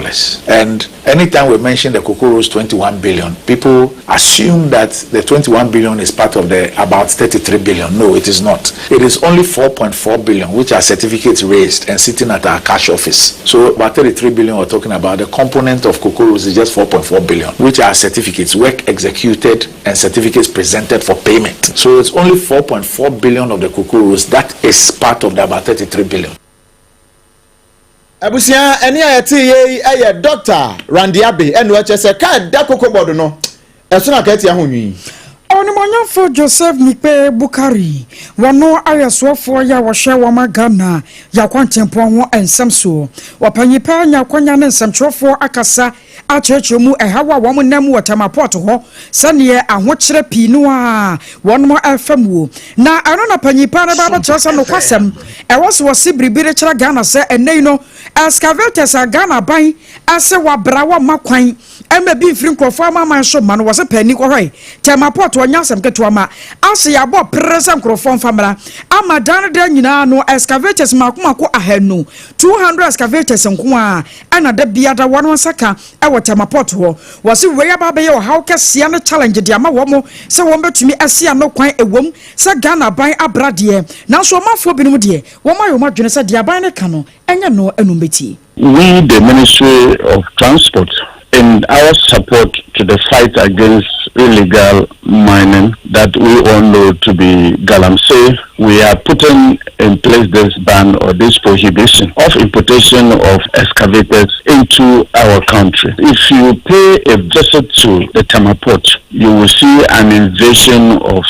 And anytime we mention the cocoa rose 21 billion, people assume that the 21 billion is part of the about 33 billion. No, it is not. It is only 4.4 billion, which are certificates raised and sitting at our cash office. So about 33 billion we're talking about, the component of cocoa rose is just 4.4 billion, which are certificates, work executed and certificates presented for payment. So it's only 4.4 billion of the cocoa rose that is part of the about 33 billion. Abusua, ɛne a yɛtee yɛ yi yɛ Dɔkta Randy Abbey ɛna ɔkyerɛ sɛ kaa ɛda koko bɔɔdo no ɛso na akatua ho nwi. Onimuonyamfo Joseph Nikpe Bukari, wɔno ayɛ soɔfoɔ yɛ a wɔhwɛ wɔma Ghana yɛ akwantempɔn ho nsɛm soɔ. Ɔpanyin paa anya akwanya ne nsɛmtwerɛfoɔ akasa akyerɛkyerɛ mu ɛhaw a wɔn nam mu wɔ Tema Port hɔ sɛdeɛ ahokyerɛ pii no a wɔn ɛfa muo. Na ɛno na panyin paa no ba abɛkyerɛ sɛ nokwasɛm ɛwɔ sɛ wɔse biribi de kyerɛ Ghana sɛ ɛnnɛ yi no excavators a Ghana aban ɛsɛ wabra wɔmma kwan ɛma bi mfiri nkurɔfoɔ amanaman so mma no wɔse paani kɔhwɛ Tema Port ɔnyɛ asɛm ketewa ma ase yɛabɔ pere sɛ nkurɔfoɔ mfa mmra ama daa no daa nyinaa no excavators mako mako ahanu 200 excavators nko a ɛna da biara wɔn nsa ka wɔ Tema Port hɔ. Wɔse wei aba abɛyɛ ɔhaw kɛseɛ ne challenge de ama wɔn sɛ wɔn bɛtumi asi ano kwan ɛwom sɛ Ghana aban abra deɛ nanso ɔmanfoɔ binom deɛ wɔn ayɛ wɔn adwene sɛ deɛ aban no ka no ɛnyɛ no ɛna wɔn bɛtie. We the Ministry of Transport in our support to the fight against illegal mining that we all know to be galamsey, we are putting in place this ban or this prohibition of importation of excavators into our country. If you pay a visit to the Tema port, you will see an invasion of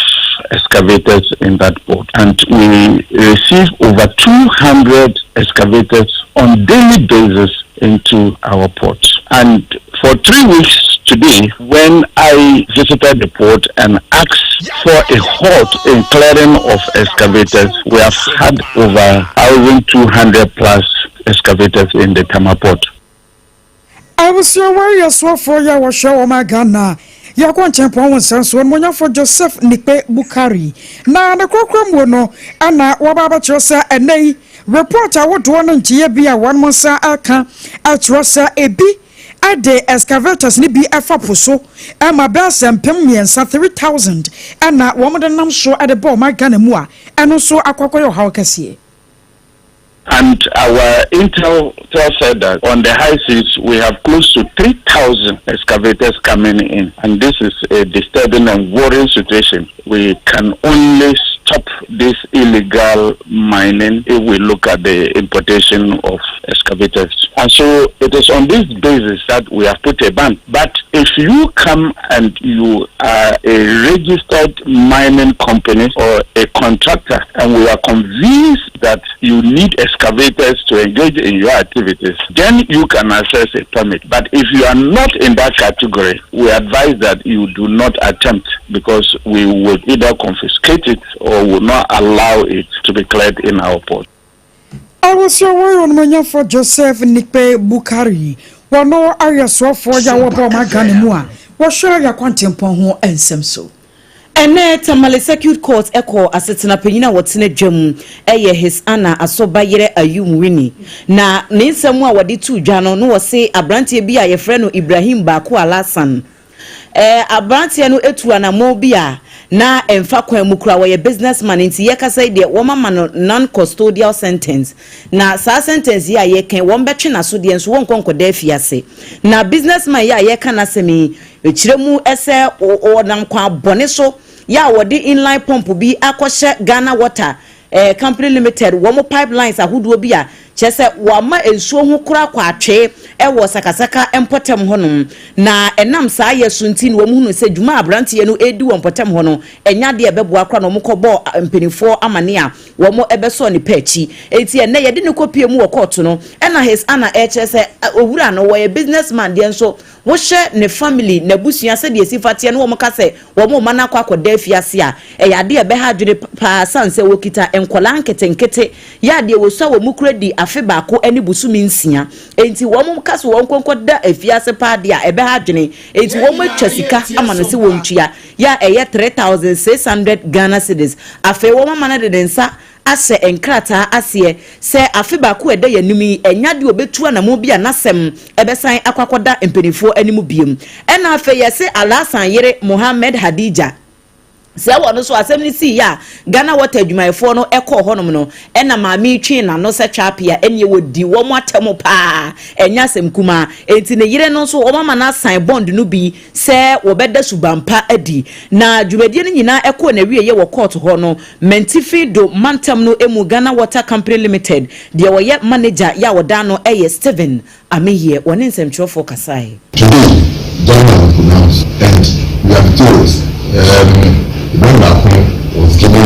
excavators in that port. And we receive over 200 excavators on daily basis into our port. And for three weeks today, when I visited the port and asked for a halt in clearing of excavators, we have had over 1,200 plus excavators in the Tema port. Abusua wei yɛ soafoɔ yi a wɔhwɛ wɔn a Ghana yɛakɔ nkyɛnpɔn wo nsɛnsoɔ Onimuonyamfoɔ Joseph Nikpe Bukari na ne korakora muo no ɛna wɔba abɛkyerɛ sɛ ɛnɛ yi report ahodoɔ no nkyeyɛ bi a wɔn nsa ɛka ɛkyerɛ sɛ ebi ɛde excavators no bi ɛfa po so ɛma bɛyɛ sɛ 3000, 3000, ɛna wɔn de nam so ɛde bɔ ɔman Ghana mu a ɛno nso akɔkɔyɛ ɔhaw kɛseɛ. And our intel tells us that on the high seas, we have close to 3,000 excavators coming in. And this is a disturbing and worrying situation. We can only stop this illegal mining if we look at the importation of excavators. And so it is on this basis that we have put a ban. But if you come and you are a registered mining company or a contractor, and we are convinced that you need excavators to engage in your activities, then you can access a permit. But if you are not in that category, we advise that you do not attempt because we will either confiscate it or will not allow it to be cleared in our port. Abusua wei Onimuonyamfoɔ Joseph Nikpe Bukari, wɔno ayɛ soafoɔ yi a wɔba ɔman Ghana mu a wɔhwɛ yɛn akwantempɔn ho nsɛm so. Ɛnnɛ, Tamale Circuit Court kɔɔ asetena panyin a wɔtena dwam yɛ His Honour Asobayerɛ Ayum Winnie. Na ne nsɛm a wɔde too dwa no, na wɔse abranteɛ bi a yɛfrɛ no Ibrahim Baako Alhassan Ɛɛ abranteɛ no atu anamɔn bi a na ɛmfa kwan mu koraa, ɔyɛ business man nti yɛkasa yi deɛ wɔn ama no non-custodial sentence. Na saa sentence yi a yɛka yi wɔn bɛtwe n'aso deɛ nso wɔnkɔ nkɔda afiase. Na business man yi a yɛka n'asɛm yi kyerɛ mu sɛ ɔnam kwan bɔne so yɛ a wɔde inline pump bi akɔhyɛ Ghana Water eh, Company Limited wɔn pipelines ahodoɔ bi a kyerɛ sɛ wɔama nsuo ho koraa kɔ atwee wɔ Sakasaka mpɔtam hɔnom. Na ɛnam saa yɛ so nti na wɔhunuu sɛ dwuma a aberanteɛ no redi wɔ mpɔtam hɔ no ɛnyɛ adeɛ a ɛbɛboa koraa na wɔkɔbɔɔ mpanimfoɔ amane a wɔbɛsɔɔ ne pɛ akyi. Enti ɛnnɛ yɛde no kɔpue mu wɔ kɔɔto no ɛna His Honour ɛrekyerɛ sɛ owura no wɔyɛ business man deɛ nso Wohwɛ ne family, n'abusua sɛdeɛ ɛsi fa teɛ na wɔn ka sɛ wɔn rema no akɔ akɔda afiase a, ɛyɛ adeɛ a ɛbɛha adwene paa sane sɛ wɔkita nkwadaa nketenkete yɛ adeɛ wɔsua wɔn kura di afe baako ne bosome nsia. Enti wɔn ka sɛ wɔn nkɔ nkɔda afiase paa deɛ a ɛbɛha adwene. Enti wɔn atwa sika ama no sɛ wɔntua yɛ a ɛyɛ 3600 Ghana cedis. Afei wɔn ama no de ne nsa ahyɛ nkrataa aseɛ sɛ afe baako a ɛda yɛn anim yi, ɛnyɛ adeɛ a ɔbɛtu anammɔn bi a n'asɛm bɛsan akɔ akɔda mpanimfoɔ anim biom. Ɛna afei yɛse Alhassan yere Mohammed Hadija, sɛ wɔ no so asɛm no siiɛ a Ghana Water adwumayɛfoɔ no kɔɔ hɔnom no, ɛna maame yi twee n'ano sɛ twapea, ɛneɛ wɔdi wɔn atɛm paa, ɛnyɛ asɛm kumaa. Enti ne yere no nso wɔama no asan bond no bi sɛ wɔbɛda suban pa adi. Na dwumadie no nyinaa kɔɔ n'awieɛ wɔ kɔɔto hɔ no, Mantifi Do mantam no mu Ghana Water Company Limited deɛ ɔyɛ manager yɛ a ɔda ano yɛ Stephen Ameyie, wɔne nsɛmtwerɛfoɔ kasaeɛ. Today, Ghana will pronounce and we are victorious. Um, Ibrahim Baako was given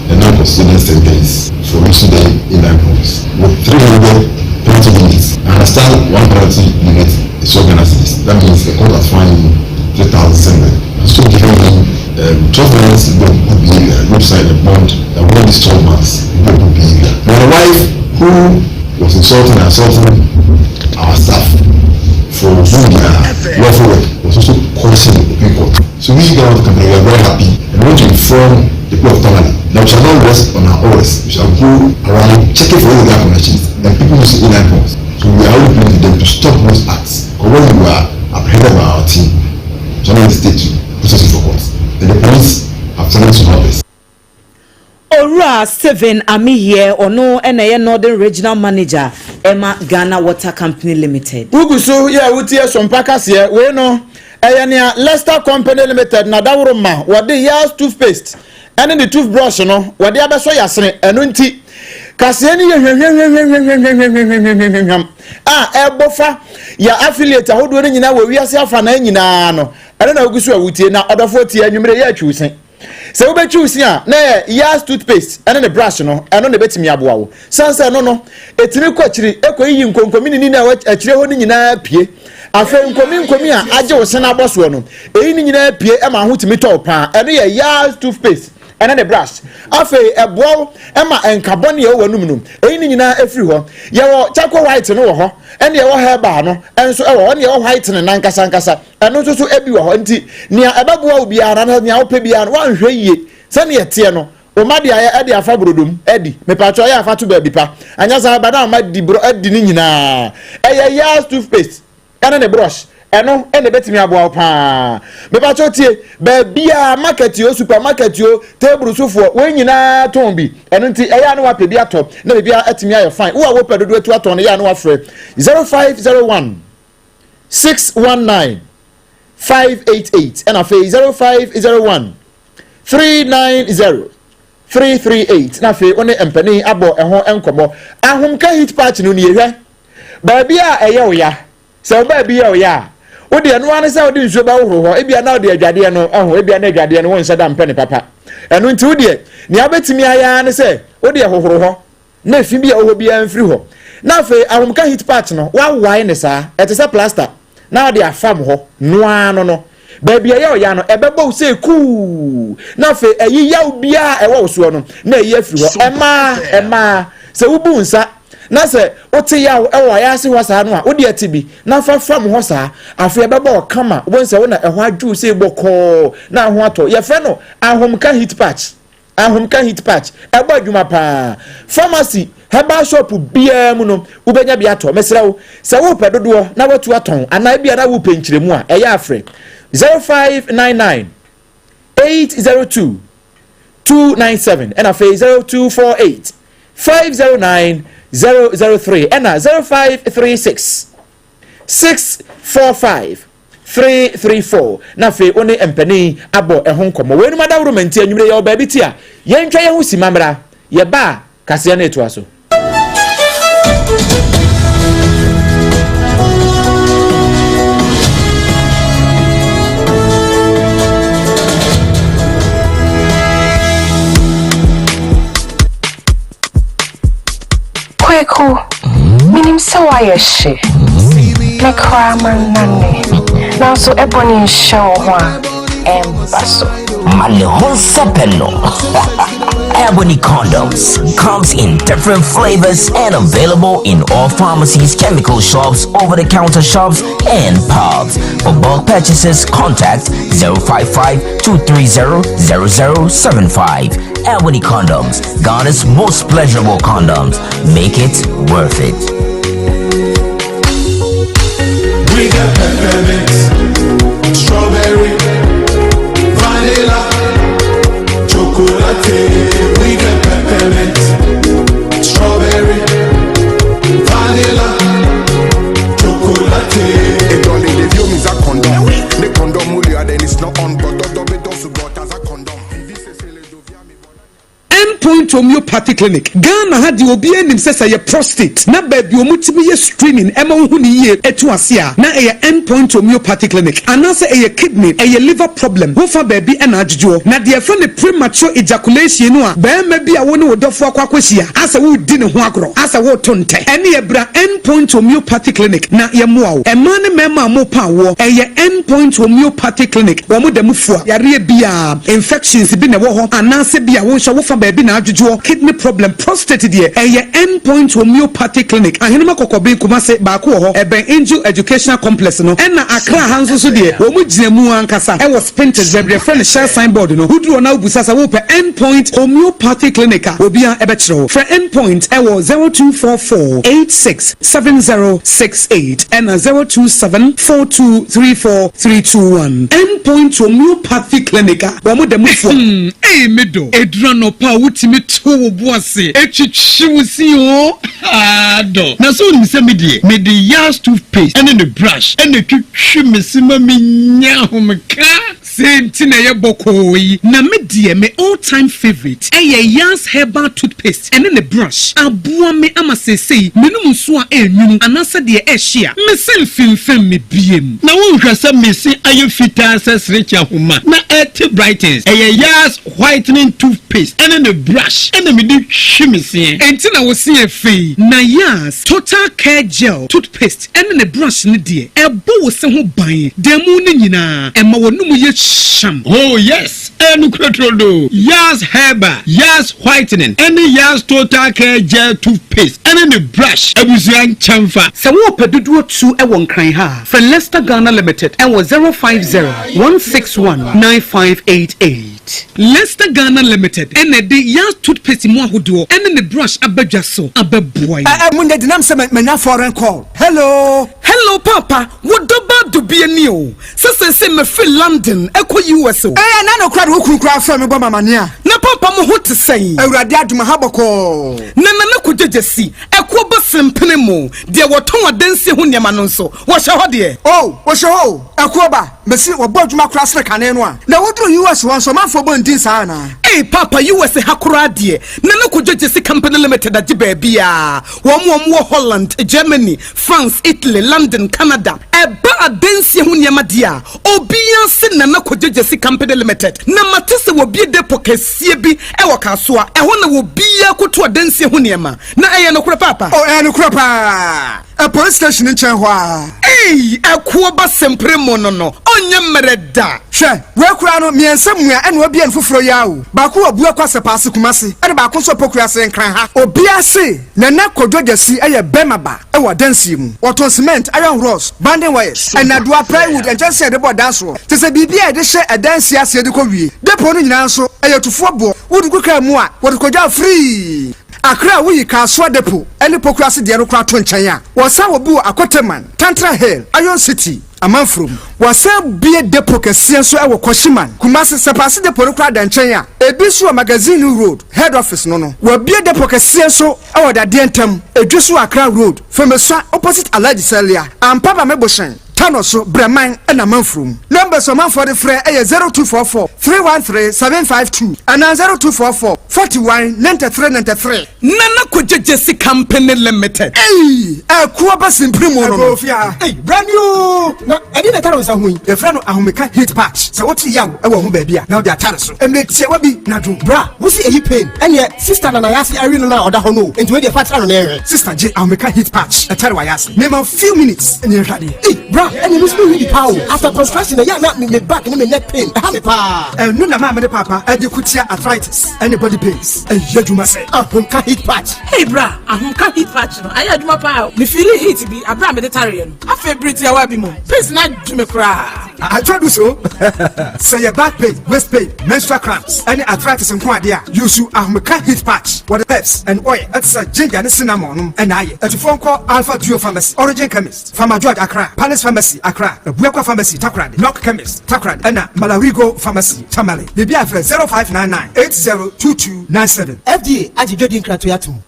a non-custodial sentence for using the inline pumps with 300 penalty units. I understand one penalty unit is 12 Ghana cedis. That means the court has fined him 3,700. So giving him um, 12 months good behavior, good sign a bond that within these 12 months, good behavior. Now the wife who was insulting and assaulting our staff for doing their lawful work was also cautioned in open court. So we government company we are very happy and want to inform the people of Tamale that we shall not rest on our oars. We shall go around checking for illegal connections and people using inline pumps. So we are only pleading to them to stop those acts. Because when you are apprehended by our team, we shall not hesitate to process you for court. And the police have started to help us. Owura Stephen Amihiɛ, ɔno na ɛyɛ Northern Regional Manager ma Ghana Water Company Limited. Wogu so yɛ a wotie Sompa kaseɛ. Wei no, ɛyɛ nea Lester Company Limited na daworo ma wɔde Yaz toothpaste ne ne toothbrush no wɔde abɛsɔ yasene. Ɛno nti, kaseɛ no yɛ hwahwahwahwahwahwahwahwahwahwam a ɛbɔ fa yɛ affiliate ahodoɔ no nyinaa wɔ wiase afanaa nyinaa no. Ɛno na wogu so a wotie. Na ɔdɔfoɔ tie anwummere yɛ atwiw se. Sɛ wobɛtwi wo se a, na ɛyɛ Yaz toothpaste ne ne brush no, ɛno na ɛbɛtumi aboa wo. Sane sɛ ɛno no, ɛtumi kɔ akyiri kɔyiyi nkonkominini no a ɛwɔ akyire hɔ no nyinaa pue. Afei nkominkomi a agye wo se no abɔ soɔ no, ɛyi ne nyinaa pue ma ho tumi tɔ wo paa. Ɛno yɛ Yaz toothpaste ne ne brush. Afei ɛboa wo ma nka bɔne a ɛwɔ w'anum no, ɛyi ne nyinaa firi hɔ. Yɛwɔ charcoal white no wɔ hɔ, ɛne yɛwɔ herbal no nso wɔ hɔ, ɛne yɛwɔ whitening no ankasa ankasa. Ɛno nso so ebi wɔ hɔ. Nti nea ɛbɛboa wo biara no, nea wopɛ biara no, woanhwɛ yie sɛnea ɛteɛ no, wo mma de ayɛ de afa brodo mu adi. Mepatwɔ ɛyɛ afa to baabi pa. Anyɛ saa ba na mma di bro adi ne nyinaa. Ɛyɛ Yaz toothpaste ɛne ne brush. Ɛno ɛna ɛbɛtumi aboa wo paa. Mepatwɔ tie, baabiara market o, supermarket o, table sofoɔ, wɔn nyinaa tɔn bi. Ɛno nti ɛyɛ a na wapɛ bi atɔ na biribiara atumi ayɛ fine. Wo a wopɛ dodoɔ atu atɔn no, ɛyɛ a na wafrɛ 0501 619 588 ɛna afei 0501 390 338 na afei wo ne mpanin abɔ ɛho nkɔmmɔ. Ahomka heat patch no nie hwɛ baabi a ɛyɛ wo ya sɛ wo baabi yɛ wo ya a wode ɛno ara ne sɛ wode nsuo bɛhohoro hɔ ebia na wode adwadeɛ no ɛho ebia na adwadeɛ no wonhyɛ da mpɛ ne papa ɛno nti wodeɛ nea wobɛtumi ayɛ ara ne sɛ wode ɛhohoro hɔ na efi bi a ɛwɔ hɔ biara mfiri hɔ. Na afei ahomka heat patch no, woawae no saa, ɛte sɛ plaster, na wode afam hɔ, noaa no no. Baabi a ɛyɛ ɔya no, ɛbɛbɔ wo sei kuu, na afei ayi yaw biara a ɛwɔ wo soɔ no, na ayi afiri hɔ. Ɛmaa, ɛmaa, sɛ wobu wo nsa, na sɛ wote yaw wɔ ayaase hɔ saa no a, wode ati bi, na fa fam hɔ saa. Afei ɛbɛbɔ wo kama, wobɛhu sɛ wo na ɛhɔ adwo wo sei bɔkɔɔ, na ho atɔ. Yɛfrɛ no ahomka heat patch. Ahomka heat patch, ɛbɔ adwuma paa. Pharmacy, herbal shop biara mu no, wobɛnya bi atɔ. Mesrɛ wo, sɛ worepɛ dodoɔ na woatu atɔn anaa ebia na worepɛ nkyerɛmu a, ɛyɛ a frɛ. 0599 802 297 ɛna afei 0248 509 003 ɛna 0536 645 334 na afei wo ne mpanin abɔ ɛho nkɔmmɔ. Weinom adaworo ma nti anwummere yɛwɔ baabi ti a yɛntwa yɛn ho sima mmra. Yɛba a kaseɛ no retoa so. Kweku, menim sɛ woayɛ hye. Me koraa mannane. Nanso ɛbɔ ne nhyɛ wo ho a, ɛmba so. Ma ne ho nsɛpɛ no. Ebony condoms comes in different flavors and available in all pharmacies, chemical shops, over-the-counter shops, and pubs. For bulk purchases, contact 055 230 0075. Ebony condoms, Ghana's most pleasurable condoms. Make it worth it. We got peppermint, strawberry, vanilla, chocolate. We got peppermint, strawberry, vanilla, chocolate. It only the view is a condom. The condom then it's not on, but the condom. Endpoint Homeopathy Clinic, Ghana ha deɛ obiara nim sɛ sɛ ɛyɛ prostate na baabi a wɔtumi yɛ screening ɛma wohu no yie ɛtu ase a na ɛyɛ Endpoint Homeopathy Clinic anaasɛ ɛyɛ kidney, ɛyɛ liver problem wofa baabi ɛna adwodwoɔ. Na deɛ yɛfrɛ no premature ejaculation no a barima bi a wo ne wo dɔfoɔ akɔ akɔhyia asɛ woredi ne ho agorɔ asɛ woreto ntɛ ɛneɛ bra Endpoint Homeopathy Clinic na yɛmmoa wo. Mmaa ne mmarima a morepa awoɔ ɛyɛ Endpoint Homeopathy Clinic wɔn da mu fua yareɛ biara. Infections bi na ɛwɔ hɔ anaasɛ bi a wo nso wofa baabi na adwodwoɔ, kidney problem, prostate deɛ ɛyɛ End Point Homeopathy Clinic, Ahenema Kɔkɔben, Kumase, baako wɔ hɔ, ɛbɛn Angel Educational Complex no, ɛna Accra ha nso so deɛ wɔn gyina mu ankasa ɛwɔ Spintex baabi yɛfrɛ no Shell sign board no, woduru hɔ na wobisa sɛ wopɛ End Point Homeopathy Clinic a obiara ɛbɛkyerɛ wo. Frɛ End Point ɛwɔ 0244 86 7068 ɛna 027 4234 321. End Point Homeopathy Clinic a wɔn da mu fua. Hmm, ei me dɔ, ɛduru anɔpa a wotumi to wo bo ase twitwi wo se oo, haa dɔ. Na sɛ wonim sɛ me deɛ, mede Yas toothpaste ne ne brush na ɛtwitwi me se ma menya ahomeka. Sei nti na ɛyɛ bɔkɔɔ yi. Na me deɛ me all time favourite ɛyɛ Yas herbal toothpaste ɛne ne brush. Aboa me ama seesei menom nsuo a ɛnwunu anaasɛ deɛ ɛhye a, me se mfimfam me biem. Na wonhwɛ sɛ me se ayɛ fitaa sɛ serekye ahoma na ɛte brightens. Ɛyɛ Yas whitening toothpaste ɛne ne brush ɛna mede twi me seɛ. Enti na wo se yɛ fɛ yi. Na Yas total care gel toothpaste ɛne ne brush no deɛ, ɛbɔ wo se ho ban da mu no nyinaa, ɛma w'anomu yɛ hyam. Oh yes, ɛyɛ nokorɛ turodoo. Yaz Herbal, Yaz Whitening ɛne Yaz Total Care Gel Toothpaste ɛne ne brush abusua nkyɛnfa. Sɛ worepɛ dodoɔ tu wɔ Nkran ha a, frɛ Lester Ghana Limited wɔ 050 161 9588. Lester Ghana Limited na ɛde Yaz Toothpaste mu ahodoɔ ne ne brush aba dwa so abɛboa yɛn. Ɛ ɛ monyɛ denam sɛ manya foreign call. Hello. Hello paapa, wo dɔ ba dubia ni o, sɛ seesei mafiri London ɛkɔ US o. Ɛɛ na no koraa de wo kunu koraa frɛ me bɔ me amaneɛ a. Na paapa mo ho te sɛn? Awurade adom aha bɔkɔɔ. Na Nana Kogyegyesi, ɛkoɔ ba sempene mo, deɛ wɔtɔn adansie ho nneɛma no nso, wɔhyɛ hɔ deɛ? Oh, wɔhyɛ hɔ o, ɛkoɔ ba. Mese wɔbɔ adwuma koraa sene kane no a. Na woduru US hɔ nso ɔmanfoɔ bɔ ndin saa anaa? Ei paapa US ha koraa deɛ Nana Kojo Gyesi Company Limited agye baabiaa, wɔn a wɔwɔ Holland, Germany, France, Italy, London, Canada. Ɛba adansie ho nneɛma deɛ a, obiaa se Nana Kojo Gyesi Company Limited. Na mate sɛ wɔbue depot kɛseɛ bi wɔ Kasoa, ɛhɔ na obiaa kɔtu adansie ho nneɛma. Na ɛyɛ nokorɛ paapa? Oh ɛyɛ nokorɛ paa. Ɛ police station nkyɛn hɔ ara. Ei ɛkoɔ ba sempere mo no no ɔnyɛ mmerɛ da. Hwɛ, wei koraa no mmiɛnsa mua ɛna wabue no foforɔ yi ara o. Baako wɔ Abuakwa Sɛpaase Kumasi ɛna baako nso wɔ Pokuase Nkran ha. Obiara se Nana Kwadwo Gyasi yɛ bɛrima ba wɔ adansie mu. Wɔtɔn cement, iron rods, banding wires, nnadewa, plywood, nkyɛnsee a yɛde bɔ dan soɔ, kyerɛ sɛ biribiara a yɛde hyɛ adansie aseɛ de kɔ wie. Depot no nyinaa nso ɛyɛ tufoɔ boɔ, wode gu kaa mu a wɔde kɔgya wo free. Accra a woyi Kasoa Depot ne Pokuase deɛ no koraa to nkyɛn a, wɔsan wɔ bi wɔ Akoteman, Tantra Hill, Iron City, Amanfurom. Wɔasan abue depot kɛseɛ nso wɔ Kwashiman, Kumasi. Sɛpaase depot no koraa da nkyɛn a, ebi nso wɔ Magazine Road, Head Office no no. Wɔabue depot kɛseɛ nso wɔ Dadeɛ Ntam, Edweso Accra Road, Femesua opposite Alhaji Salia, Ampaba Mebohyɛn, Tano so, Brɛman na Amanfurom. Numbers a ɔmanfoɔ de frɛ yɛ 0244 313 752 anaa 0244 41 93 93. Nana Kwadwo Gyasi Company Limited. Ei! Ɛko aba simpiri mu no no. Ɛkɔ ofie ha. Ei, bra ni oo! Na ɛdeɛn na ɛtare wo nsa ho yi? Yɛfrɛ no ahomeka heat patch. Sɛ wote yaw wɔ wo ho baabi a, na wode atare so. Mmerɛ tiawa bi na dwo. Bra, wo se ɛyi pain? Ɛneɛ sister na nayase awe no no a ɔda hɔ no o, nti wei deɛ fa tra no na yɛnhwɛ. Sister gye ahomeka heat patch ɛtare w'ayase. Mema wo few minutes na yɛnhwɛ adeɛ. Ei bra, ɛneɛ me nso me hwi bi paa o. After construction ɛyɛ a na me back ne me neck pain ɛha me paa. Ɛno na maame ne paapa ɛde ko tia arthritis ɛne body pains. Ɛyɛ adwuma sɛ. Ahomka heat patch. Hey bra, ahomka heat patch no ayɛ adwuma paa o. Me feeli heat bi abere a mede tareɛ no. Afei bere tiawa bi mu, pains no adwo me koraa. Atwa du so. Sɛ yɛ back pain, waist pain, menstrual cramps, ɛne arthritis nko adeɛ a, use ahomeka heat patch. Wɔde herbs and oil ɛte sɛ ginger ne cinnamon nom ɛna ayɛ. Atufoɔ nkɔ Alpha Duo Pharmacy, Origin Chemist, Farmer George Accra, Palace Pharmacy Accra, Abuakwa Pharmacy Takoradi, Knock Chemist Takoradi, ɛna Malarigo Pharmacy Tamale. Biribi a frɛ 0599 802297. FDA agye dwadi nkratoe atom.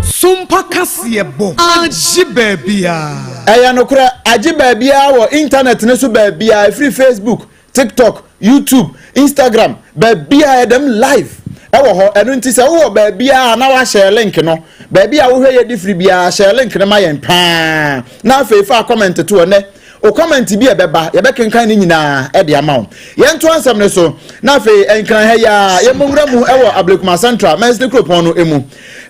Sompa kaseɛ bɔ agye baabiara. Ɛyɛ nokorɛ, agye baabiara wɔ intanɛt no so baabiara, ɛfiri Facebook, TikTok, YouTube, Instagram, baabiara yɛda mu live ɛwɔ hɔ. Ɛno nti sɛ wowɔ baabiara na wahyɛ link no, baabi a wohwɛ yɛ de firi biara hyɛ link no ma yɛn paa. Na afei fa comment to ɛnɛ. O comment bi a ɛbɛba, yɛbɛkenkan ne nyinaa ɛde ama wo. Yɛnto ansɛm no so. Na afei nkran ha yi a yɛmmɔ mu ɛwɔ Ablekuma Central mansini kuropɔn no emu.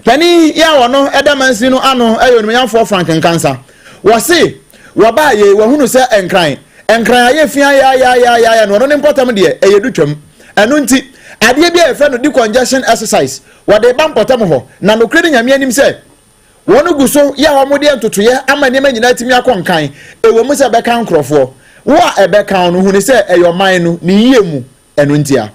Panin yi a ɔno ɛda mansini no ano ɛyɛ onimnyamfoɔ Frank Nkansa. Wɔse wɔbaa yei wɔhunu sɛ nkran Nkran ayɛ fi ayaayaayaayaa na ɔno ne mpɔtam deɛ ɛyɛ du twam. Ɛno nti, adeɛ bi a yɛfrɛ no decongestion exercise, wɔde ba mpɔtam hɔ, na nokorɛ ne Nyame anim sɛ, wɔn gu so yɛ a wɔde ntotoeɛ ama nneɛma nyinaa atumi akɔ nkan, ɛwɔ mu sɛ ɛbɛka nkorɔfoɔ. Wo a ɛbɛka wo no, hunu sɛ ɛyɛ ɔman no ne yie mu, ɛno ntia.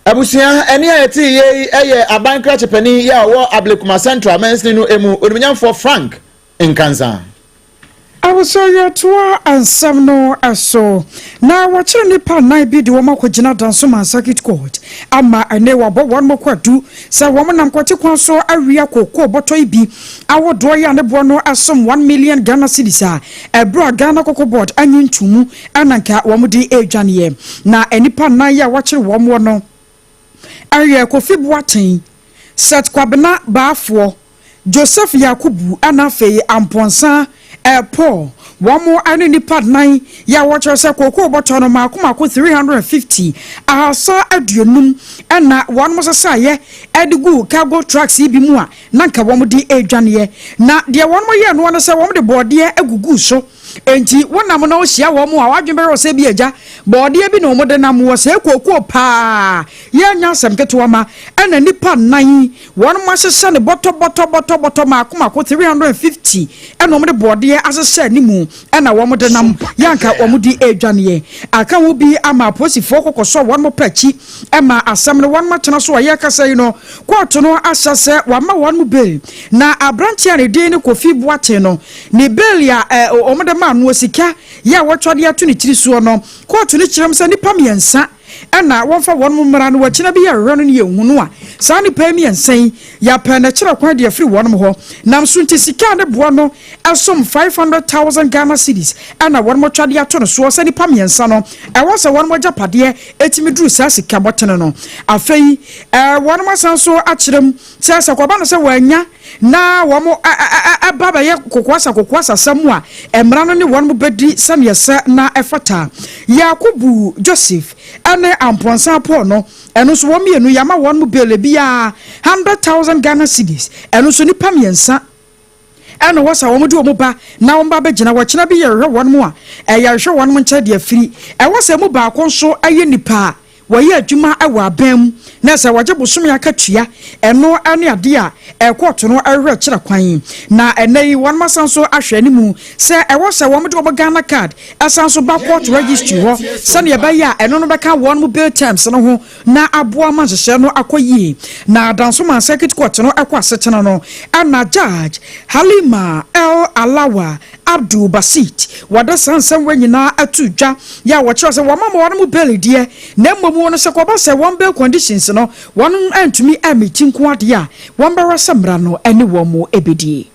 Abusua, ɛne a yɛte yie yi yɛ aban krakye panin yi a ɔwɔ Ablekuma Central mansini no mu, Onimnyamfoɔ Frank Nkansah. Abusua yɛtoa nsɛm no so. Na wɔkyere nnipa nnan bi de wɔn akɔgyina Dansoman Circuit Court ama ɛne wɔabɔ wɔn mo kwadu sɛ wɔn nam kwati kwan so awia kookoo bɔtɔ yi bi ahodoɔ yi a ne boɔ no ɛsom 1 million Ghana cedis a ɛberɛ a Ghana Cocoa Board anyi ntomu ɛna nka wɔn de redwaneɛ. Na nnipa nnan yi a wɔakyere wɔn wɔ no ɛyɛ Kofi Boateng, Seth Kwabena Baafoɔ, Joseph Yakubu ɛna afei Amponsah Paul. Wɔn ne nnipa nnan yi a wɔkyerɛ sɛ kookoo bɔtɔ no mmaako mmaako 350, 350, ɛna wɔn sesaeɛ de guu cargo trucks yi bi mu a na nka wɔn de redwaneɛ. Na deɛ wɔn yɛɛ noɔ ne sɛ wɔn de bɔɔdeɛ guguu so. Enti wonam na wohyia wɔn a, w'adwene bɛyɛ wo sɛ bi agya, bɔɔdeɛ bi na wɔde nam wɔ sɛɛ kookoo paa. Yɛnyɛ asɛm ketewa ma ɛna nnipa nnan wɔn ahyehyɛ no bɔtɔ bɔtɔ bɔtɔ bɔtɔ mako mako 350 ɛna wɔde bɔɔdeɛ ahyehyɛ ne mu ɛna wɔn de nam yɛ anka wɔn de redwaneɛ. Aka ho bi ama apolisifoɔ kɔkɔsɔ wɔn pɛ akyi ɛma asɛm no wɔn atena so a yɛrekasa yi no kɔɔto no ahyɛ sɛ wɔama wɔn bail na aberanteɛ a ne din ne Kofi Boateng no ne bail a wɔn de maa noɔ sika yɛ a wɔatwa de ato ne tiri soɔ no kɔɔto no kyerɛm sɛ nnipa mmiɛnsa ɛna wɔmfa wɔn mmra no wɔkyena bi yɛhwehwɛ no ne yɛnhu no a saa nnipa yi mmiɛnsa yi yɛapɛ n'akyerɛ kwan de afiri wɔn hɔ nam so nti sika a ne boɔ no ɛsom 500,000 Ghana cedis ɛna wɔn atwa de ato no soɔ sɛ nnipa mmiɛnsa no ɛwɔ sɛ wɔn agyapadeɛ ɛtumi duru saa sika bɔtene no. Afei wɔn asan so akyerɛ mu sɛ sɛ kɔba no sɛ wɔanya na wɔn ɛba bɛyɛ kokoasa kokoasa sɛm a mmara no ne wɔn bɛdi sɛneɛ sɛ na ɛfata. Yakubu Joseph ɛne Ampɔnsa Paul no ɛno nso wɔn mmienu yɛama wɔn mu bail biara 100,000 Ghana cedis ɛno nso nnipa mmiɛnsa ɛna wɔ sɛ wɔn de wɔn ba na wɔn ba bɛgyina wɔkyena bi yɛhwehwɛ wɔn mu a ɛyɛhwehwɛ wɔn nkyɛn deɛ firi ɛwɔ sɛ mu baako nso ɛyɛ nipa a wɔyɛ adwuma ɛwɔ aban mu na sɛ wɔgye bosome akatua ɛno ɛne adeɛ a ɛkɔɔto no ɛhwehwɛ kyerɛ kwan na ɛnɛ yi wɔn asan so ahwɛ anim sɛ ɛwɔ sɛ wɔn de wɔn Ghana card ɛsan so ba court registry hɔ sɛnea ɛbɛyɛ a ɛno no bɛka wɔn mu bail terms no ho na aboa ma nhyehyɛ no akɔ yie. Na Dansoman Circuit Court no ɛkɔ asetena no ɛna Judge Halima El Alawa Abdul Basit wɔde saa nsɛm wɔ nyinaa ato dwa yɛ a wɔkyerɛ sɛ wɔn ama wɔn mu bail deɛ na mmom wɔn sɛ kɔba sɛ wɔn bail conditions no wɔn antumi ammeti nko adeɛ a wɔn bɛwɔ sɛ mmara no ɛne wɔn mu ebedie.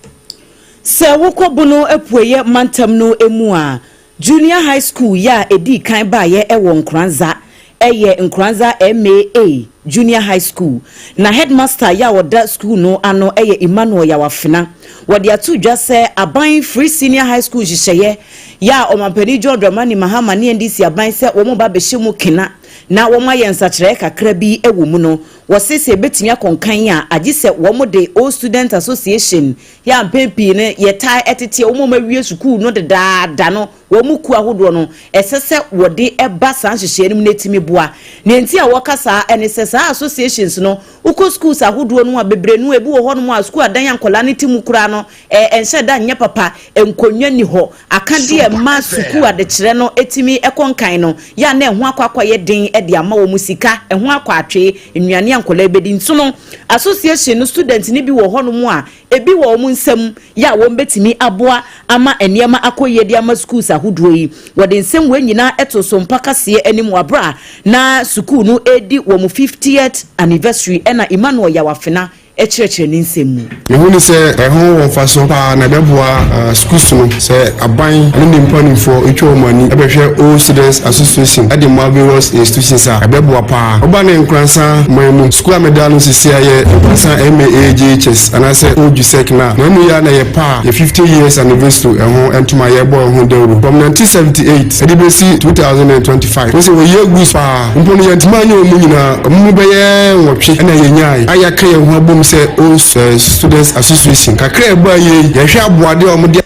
Sɛ wokɔ Bono Apueeɛ mantam no mu a, Junior High School yɛ a ɛdii kan baeɛ wɔ Nkoranza yɛ Nkoranza MAA Junior High School. Na Headmaster yɛ a ɔda sukuu no ano yɛ Emmanuel Yawafena. Wɔde ato dwa sɛ aban Free Senior High School nhyehyɛeɛ yɛ a Ɔmampanin John Dramani Mahama ne NDC aban sɛ wɔn ba abɛhyɛ mu kena na wɔayɛ nsakyeraeɛ kakra bi wɔ mu no, wɔse sɛ ɛbɛtumi akɔ nkan a, agye sɛ wɔde Old Student Association yɛ a mpɛn pii no yɛtaa tete wɔn a wɔawie sukuu no dedaada no, wɔn mu kuo ahodoɔ no, ɛsɛ sɛ wɔde ba saa nhyehyɛeɛ no mu na ɛtumi boa. Nea nti a wɔka saa ne sɛ saa associations no, wokɔ schools ahodoɔ no a, bebree no ebi wɔ hɔnom a sukuu adan a nkwadaa no te mu koraa no, ɛnhyɛ da nyɛ papa, nkonnwa nni hɔ, akadeɛ a ɛma sukuu adekyerɛ no tumi kɔ nkan no, yɛ a na ɛho akɔ akɔyɛ den de ama wɔn, sika, ɛho akɔ atwee, nnuane a nkwadaa bɛdi. Nso no, association no student no bi wɔ hɔnom a, ebi wɔ wɔn nsam yɛ a wɔbɛtumi aboa ama nneɛma akɔ yie de ama schools ahodoɔ yi. Wɔde nsɛm wei nyinaa to so mpa kaseɛ anim wɔ abere a na sukuu no redi wɔn 50th anniversary ɛna Emmanuel Yawafena kyerɛkyerɛ ne nsɛm mu. Mehu ne sɛ ɛho wɔ mfaso paa na ɛbɛboa schools no sɛ aban ne ne mpanimfoɔ atwa wɔn ani bɛhwɛ Old Students Association de mmoa various institutions a ɛbɛboa paa. Woba ne Nkoransa man mu, sukuu a meda ano seesei a yɛ Nkoransa MAA JHS anaasɛ Old JUSEC no a, na ɛmu yi ara na yɛ paa yɛ 50 years anniversary ɛho ntoma yɛrebɔ ɛho dawuro from 1978 de bɛsi 2025. Wohu sɛ wɔyi agu paa mpo no yɛntumi anyɛ wɔn mu nyinaa, wɔn mu bɛyɛ nwɔtwe na yɛnyae a yɛaka yɛn ho abom sɛ Old Students Association. Kakra a ɛbaa yie yi, yɛhwɛ aboadeɛ a wɔde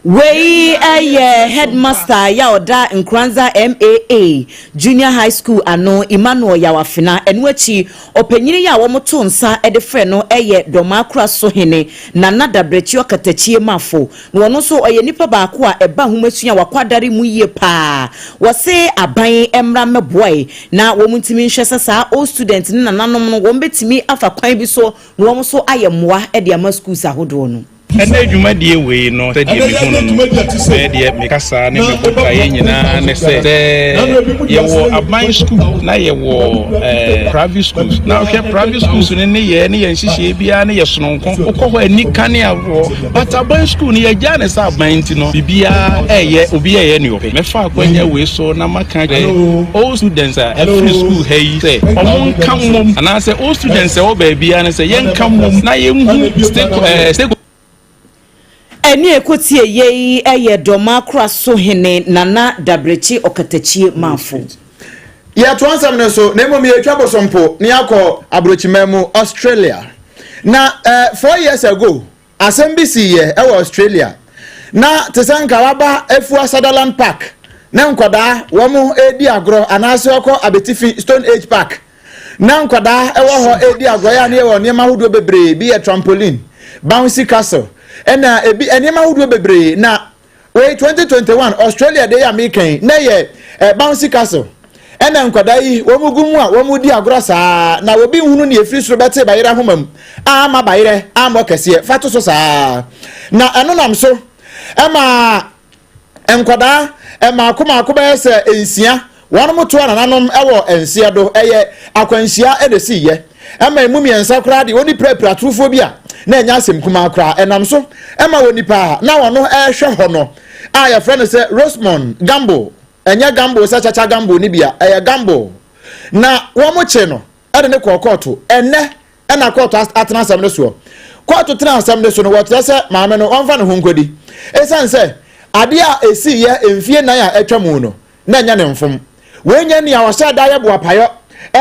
Wei yɛ headmaster yɛ a ɔda Nkoranza MAA Junior High School ano, Emmanuel Yawafena. Ɛno akyi, ɔpanyin yi a wɔto nsa de frɛ no yɛ Dɔmaa so hene, Nana Dabrɛkyi Ɔkatakyie Mafo. Na ɔno nso ɔyɛ nipa baako a ɛba ahomasua a wakwadare mu yie paa. Wɔse aban mmra mmɛboae na wɔn ntumi nhwɛ sɛ saa old student ne nananom no wɔn bɛtumi afa kwan bi so na wɔn nso ayɛ mmoa de ama schools ahodoɔ no. Ɛnɛ dwumadie wei no, sɛdeɛ mehu no no, bɛyɛ deɛ mekasa ne me botaeɛ nyinaa ne sɛ, sɛ yɛwɔ aban school na yɛwɔ private schools, na wohwɛ private schools no ne yɛ ne yɛn nhyehyɛeɛ biara ne yɛ sononko. Wokɔ hɔ ani kane awoɔ, but aban school no yɛgyaa ne sɛ aban nti no biribiara ɛyɛ obi ɛyɛ ne ɔpɛ. Mɛfa akwanya wei so na maka kyerɛ all students a ɛfiri school ha yi sɛ ɔmo nka mmom, anaasɛ all students ɛwɔ baabiara no sɛ yɛnka mmom na yɛnhu stake. Ɛne ɛkɔtie yei yɛ Dɔma Kora so hene Nana Dabrekye Ɔkatakyie Maafo. Yɛtoa nsɛm no so na mmom yɛtwa bosompo na yɛakɔ aburokyiman mu Australia. Na 4 years ago asɛm bi si yɛ ɛwɔ Australia. Na te sɛ nka waba Afua Sutherland Park ne nkwadaa wɔn redi agorɔ anaasɛ ɔkɔ Abetifi Stone Age Park na nkwadaa ɛwɔ hɔ redi agorɔ yɛ a ne yɛwɔ nneɛma ahodoɔ bebree bi yɛ trampoline, bouncy castle ɛna ebi nneɛma ahodoɔ bebree na Wei 2021 Australia deɛ yi a meka yi na ɛyɛ eh, bouncy castle ɛna nkwadaa yi wɔn gu mu a wɔn di agorɔ saa na obi nhunu nea efiri soro bɛte bayerɛ ahoma mu a ama bayerɛ ammɔ kɛseɛ fa to so saa na ɛno nam so ɛma nkwadaa mmaako mmaako bɛyɛ sɛ nsia Wɔnom toa nananom wɔ nseɛ do, ɛyɛ akwanhyia na ɛsiiyɛ. Ɛma ɛmu miɛnsa koraa deɛ wɔn pirapira atorofoɔ bi a na ɛnyɛ asɛm kumaa koraa. Ɛnam so ma onipa a na ɔno rehwɛ hɔ no a yɛfrɛ no sɛ Rosemond Gamble, ɛnyɛ Gamble sɛ Chacha Gamble no bi a, ɛyɛ Gamble, na wɔn kye no de no kɔɔ kɔɔto. Ɛnnɛ na kɔɔto atena asɛm no soɔ. Kɔɔto tena asɛm no so no, wɔkyerɛ sɛ maame no wɔmfa ne ho nkɔdi. Ɛsiane sɛ adeɛ a ɛsiiyɛ mfie nan a atwa mu no, na ɛnyɛ ne mfom. Wei nyɛ nea ɔhyɛɛ da yɛ boapayɔ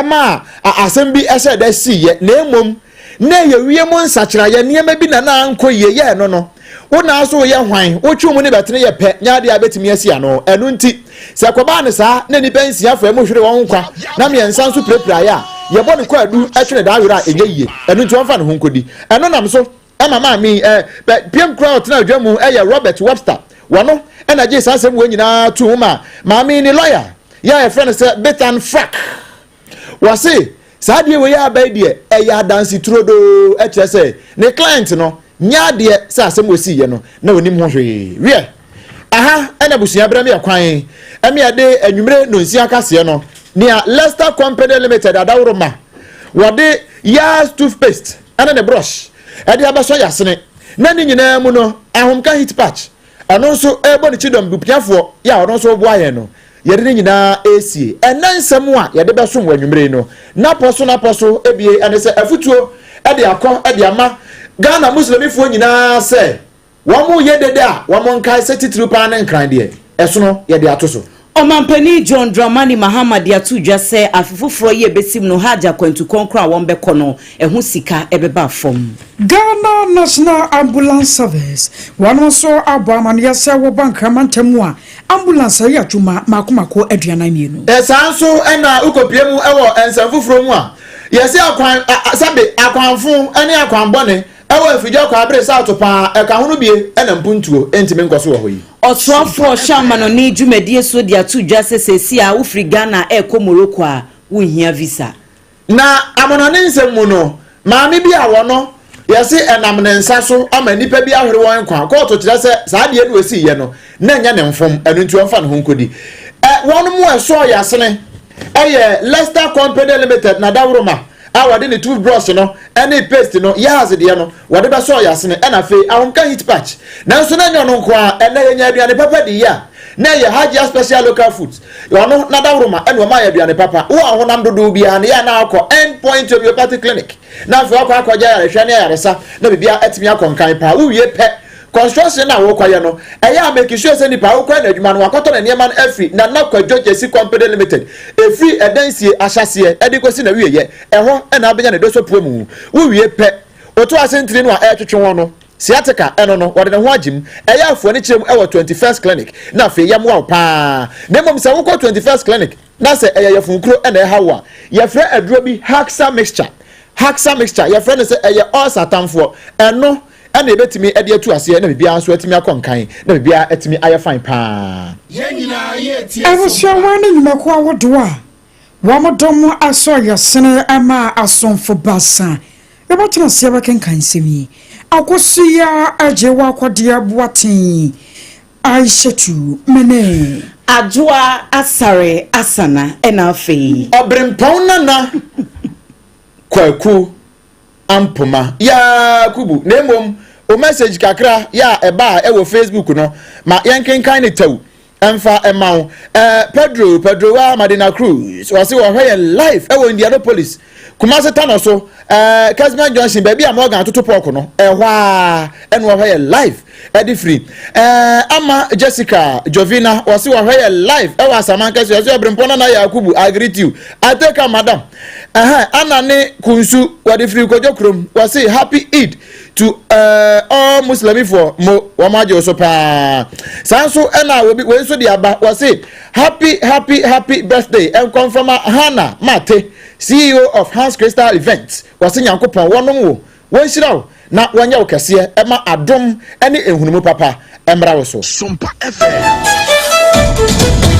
maa asɛm bi hyɛɛ da siiɛ, na mmom na ɛyɛ wiem nsakyeraeɛ, nneɛma bi na na ankɔ yie yɛɛ no no. Wo na so woyɛ hwan? Wotwe mu ne bɛtene yɛ pɛ, nyɛ adeɛ a bɛtumi asi ano. Ɛno nti, sɛ ɛkɔbaa no saa na nnipa nsia faa mu hweree wɔn nkwa na mmiɛnsa nso pirapiraeɛ a, yɛbɔ no kwaadu twe no daa werɛ a ɛnyɛ yie. Ɛno nti wɔmfa ne ho nkɔdi. Ɛno nam so ma maame yi ɛ bɛ piam koraa ɔtena adwa mu yɛ Robert Webster. Wɔno na gyee saa asɛm wei nyinaa too mu ma maame yi ne lɔya yɛ a yɛfrɛ no sɛ Bethan Frack. Wɔse saa adeɛ wei aba yi deɛ ɛyɛ adanse turodoo ɛkyerɛ sɛ ne client no nyɛ adeɛ sɛ asɛm wɔ siiɛ no na ɔnim ho hwee. Wiɛ, aha ɛna abusua berɛ me ɛkwan ɛme ɛde anwummere nonsia kaseɛ no nea Leicester Company Limited adaworo ma wɔde Yaz toothpaste ɛne ne brush ɛde abɛsɔ yasene na ne nyinaa mu no ahomka heat patch ɛno nso ɛrebɔ ne kyidɔm bupiafoɔ yɛ a ɔno nso reboa yɛn no yɛde ne nyinaa ɛresie ɛnɛ nsɛm a yɛde bɛsom wɔ anwummere yi no napɔ so napɔ so ebie ɛne sɛ afutuo ɛde akɔ ɛde ama Ghana muslimifoɔ nyinaa sɛ Wɔyɛ dede a, wɔnkae sɛ titiriw paa ne nkran deɛ, ɛsono yɛde ato so. Ɔmanpanin John Dramani Mahama de ato dwa sɛ afe foforɔ yi a ɛbɛsim no Hajj akwantu kronkron a wɔbɛkɔ no, ɛho sika bɛba fam. Ghana National Ambulance Service, wɔn nso abɔ amaneɛ sɛ wɔba Nkran mantam mu a, ambulance ayɛ adwuma mmaako mmaako 42. Saa nso na wokɔpue mu wɔ nsɛm foforɔ mu a, yɛse akwan, sɛbe akwanfo ne akwanbɔne Ɛwɔ afidwa kwa bere sato paa ɛka ho no bie ɛna mpuntuo ntumi nkɔ so wɔ hɔ yi. Ɔsoafoɔ ɔhwɛ amanɔne dwumadie so de ato dwa sɛ seesei a wofiri Ghana rekɔ Morocco a, wonhia visa. Na amanɔne nsɛm mu no, maame bi a wɔno yɛse ɛnam ne nsa so ama nnipa bi ahwere wɔn nkwa, kɔɔto kyerɛ sɛ saa adeɛ no ɔsiiɛ no na ɛnyɛ ne mfom, ɛno nti ɔmfa ne ho nkɔdi. Ɛ wɔnom ɛsɔɔ yasene ɛyɛ Leicester Company Limited na Dawuroma a wɔde ne toothbrush no ne paste no, Yahaz deɛ no, wɔde bɛsɔɔ yɛn asene, ɛna afei ahomka heat patch. Nanso na ɛnyɛ ɔno nko ara, ɛnnɛ yɛnya aduane papa di yɛ a, na ɛyɛ Hajia Special Local Foods. Ɔno, n'adaworoma, ɛna ɔmaa yɛ aduane papa. Wo a honam dodow biara no, yɛ a na akɔ End Point Homeopathic Clinic, na afei wakɔ akɔgye ayarehwɛ ne ayaresa, na biribiara atumi akɔ nkan paa. Wowie pɛ, Construction no a wokɔyɛ no, ɛyɛ a make sure sɛ nipa a wokɔyɛ no adwuma no wakɔtɔ ne nneɛma no afiri Nana Kwadwo Gyasi Company Limited, ɛfiri ɛdansie ahyɛaseɛ de kɔsi n'awieɛ, ɛhɔ na wobɛnya ne dɔsɔpua mu. Wowie pɛ, woto ase ntini no a ɛretwetwe ho no, sciatica, ɛno no, wɔde ne ho agye mu. Ɛyɛ a fa w'ani kyerɛ mu wɔ 21st Clinic na afei yɛmmoa wo pa ara. Na mmom sɛ wokɔ 21st Clinic na sɛ ɛyɛ yafunkuro na ɛha wo a, yɛfrɛ aduro bi Haxa Mixture. Haxa Mixture, yɛfrɛ no sɛ ɛyɛ ulcer atamfoɔ. Ɛno ɛna yɛbɛtumi de atu aseɛ na biribiara nso atumi akɔ nkan na biribiara atumi ayɛ fine paa. Abusuawa ne nnwumakuo ahodoɔ a wɔdɔm asɔ yasene ma asomfo basa yɛbɛtena ase abɛkenkan nsɛm yi. Akosua Agyewa Akwadeɛ Boateng Aishatu Mene. Adwoa Asare Asana ɛna afei. Ɔbrempɔn Nana Kwaku Ampoma Yakubu na mmom o message kakra yɛ a ɛbaa ɛwɔ Facebook no ma yɛnkenkan ne tɛw ɛmfa ɛma wo. Ɛɛ Pedro Pedrowa Madina Cruz wɔse wɔhwɛ yɛn live ɛwɔ Indianapolis Kumasi Tano so ɛɛ Kesman Junction baabi a Morgan atoto pɔɔko no ɛhɔ a ɛna wɔhwɛ yɛn live ɛde firi ɛɛ Ama Jessica Jovina wɔse wɔhwɛ yɛn live ɛwɔ Asaman kɛse wɔse Ɔbrempɔn Nana Yakubu I greet you I take am madam. Ɛhɛn Anna ne Kunsu wɔde firi Kwadwo kurom wɔse happy Eid. to all Muslimifoɔ mo wɔn agye wo so paa. Saa nso ɛna obi wei nso de aba wɔse happy happy happy birthday nkɔmfama Hannah Mate CEO of Hans Crystal Events wɔse Nyankopɔn wɔnom wo wɔnhyira wo na wɔnyɛ wo kɛseɛ ɛma adom ne nhunumu papa mmra wo so. Sompa FM.